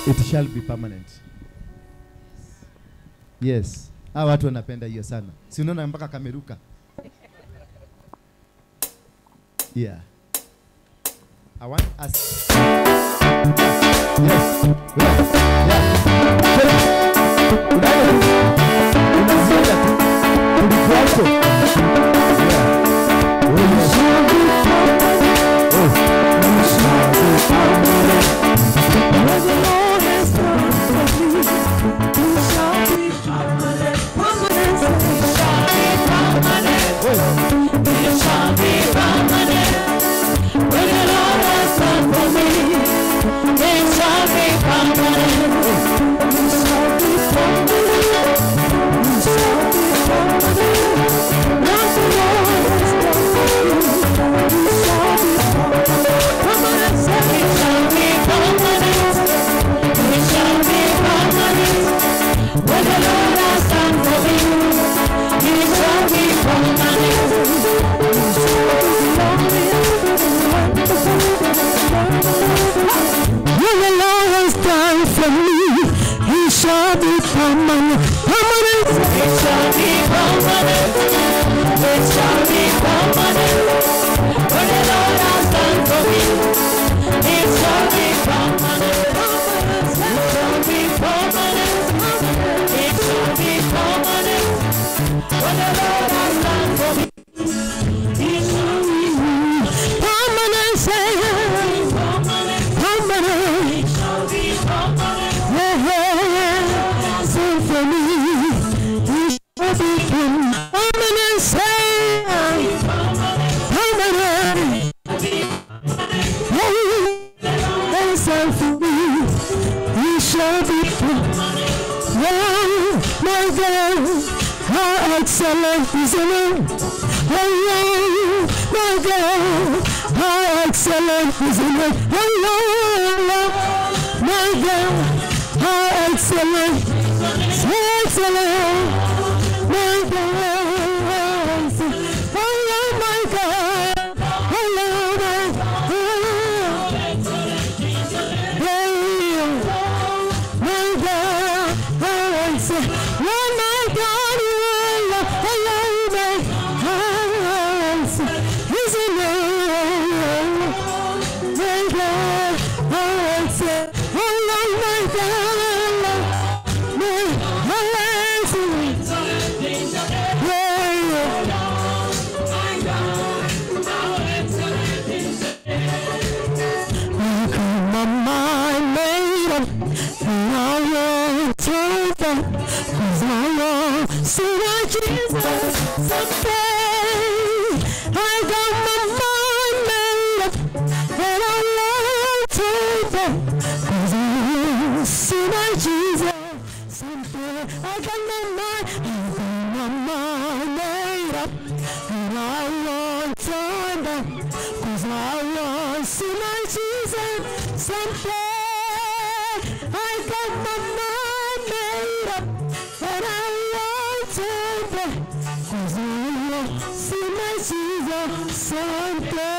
It shall be permanent. Yes. Hawa watu wanapenda hiyo sana. Si unaona mpaka kameruka. Yeah. I want us. Yes. Yeah. See my Jesus someday.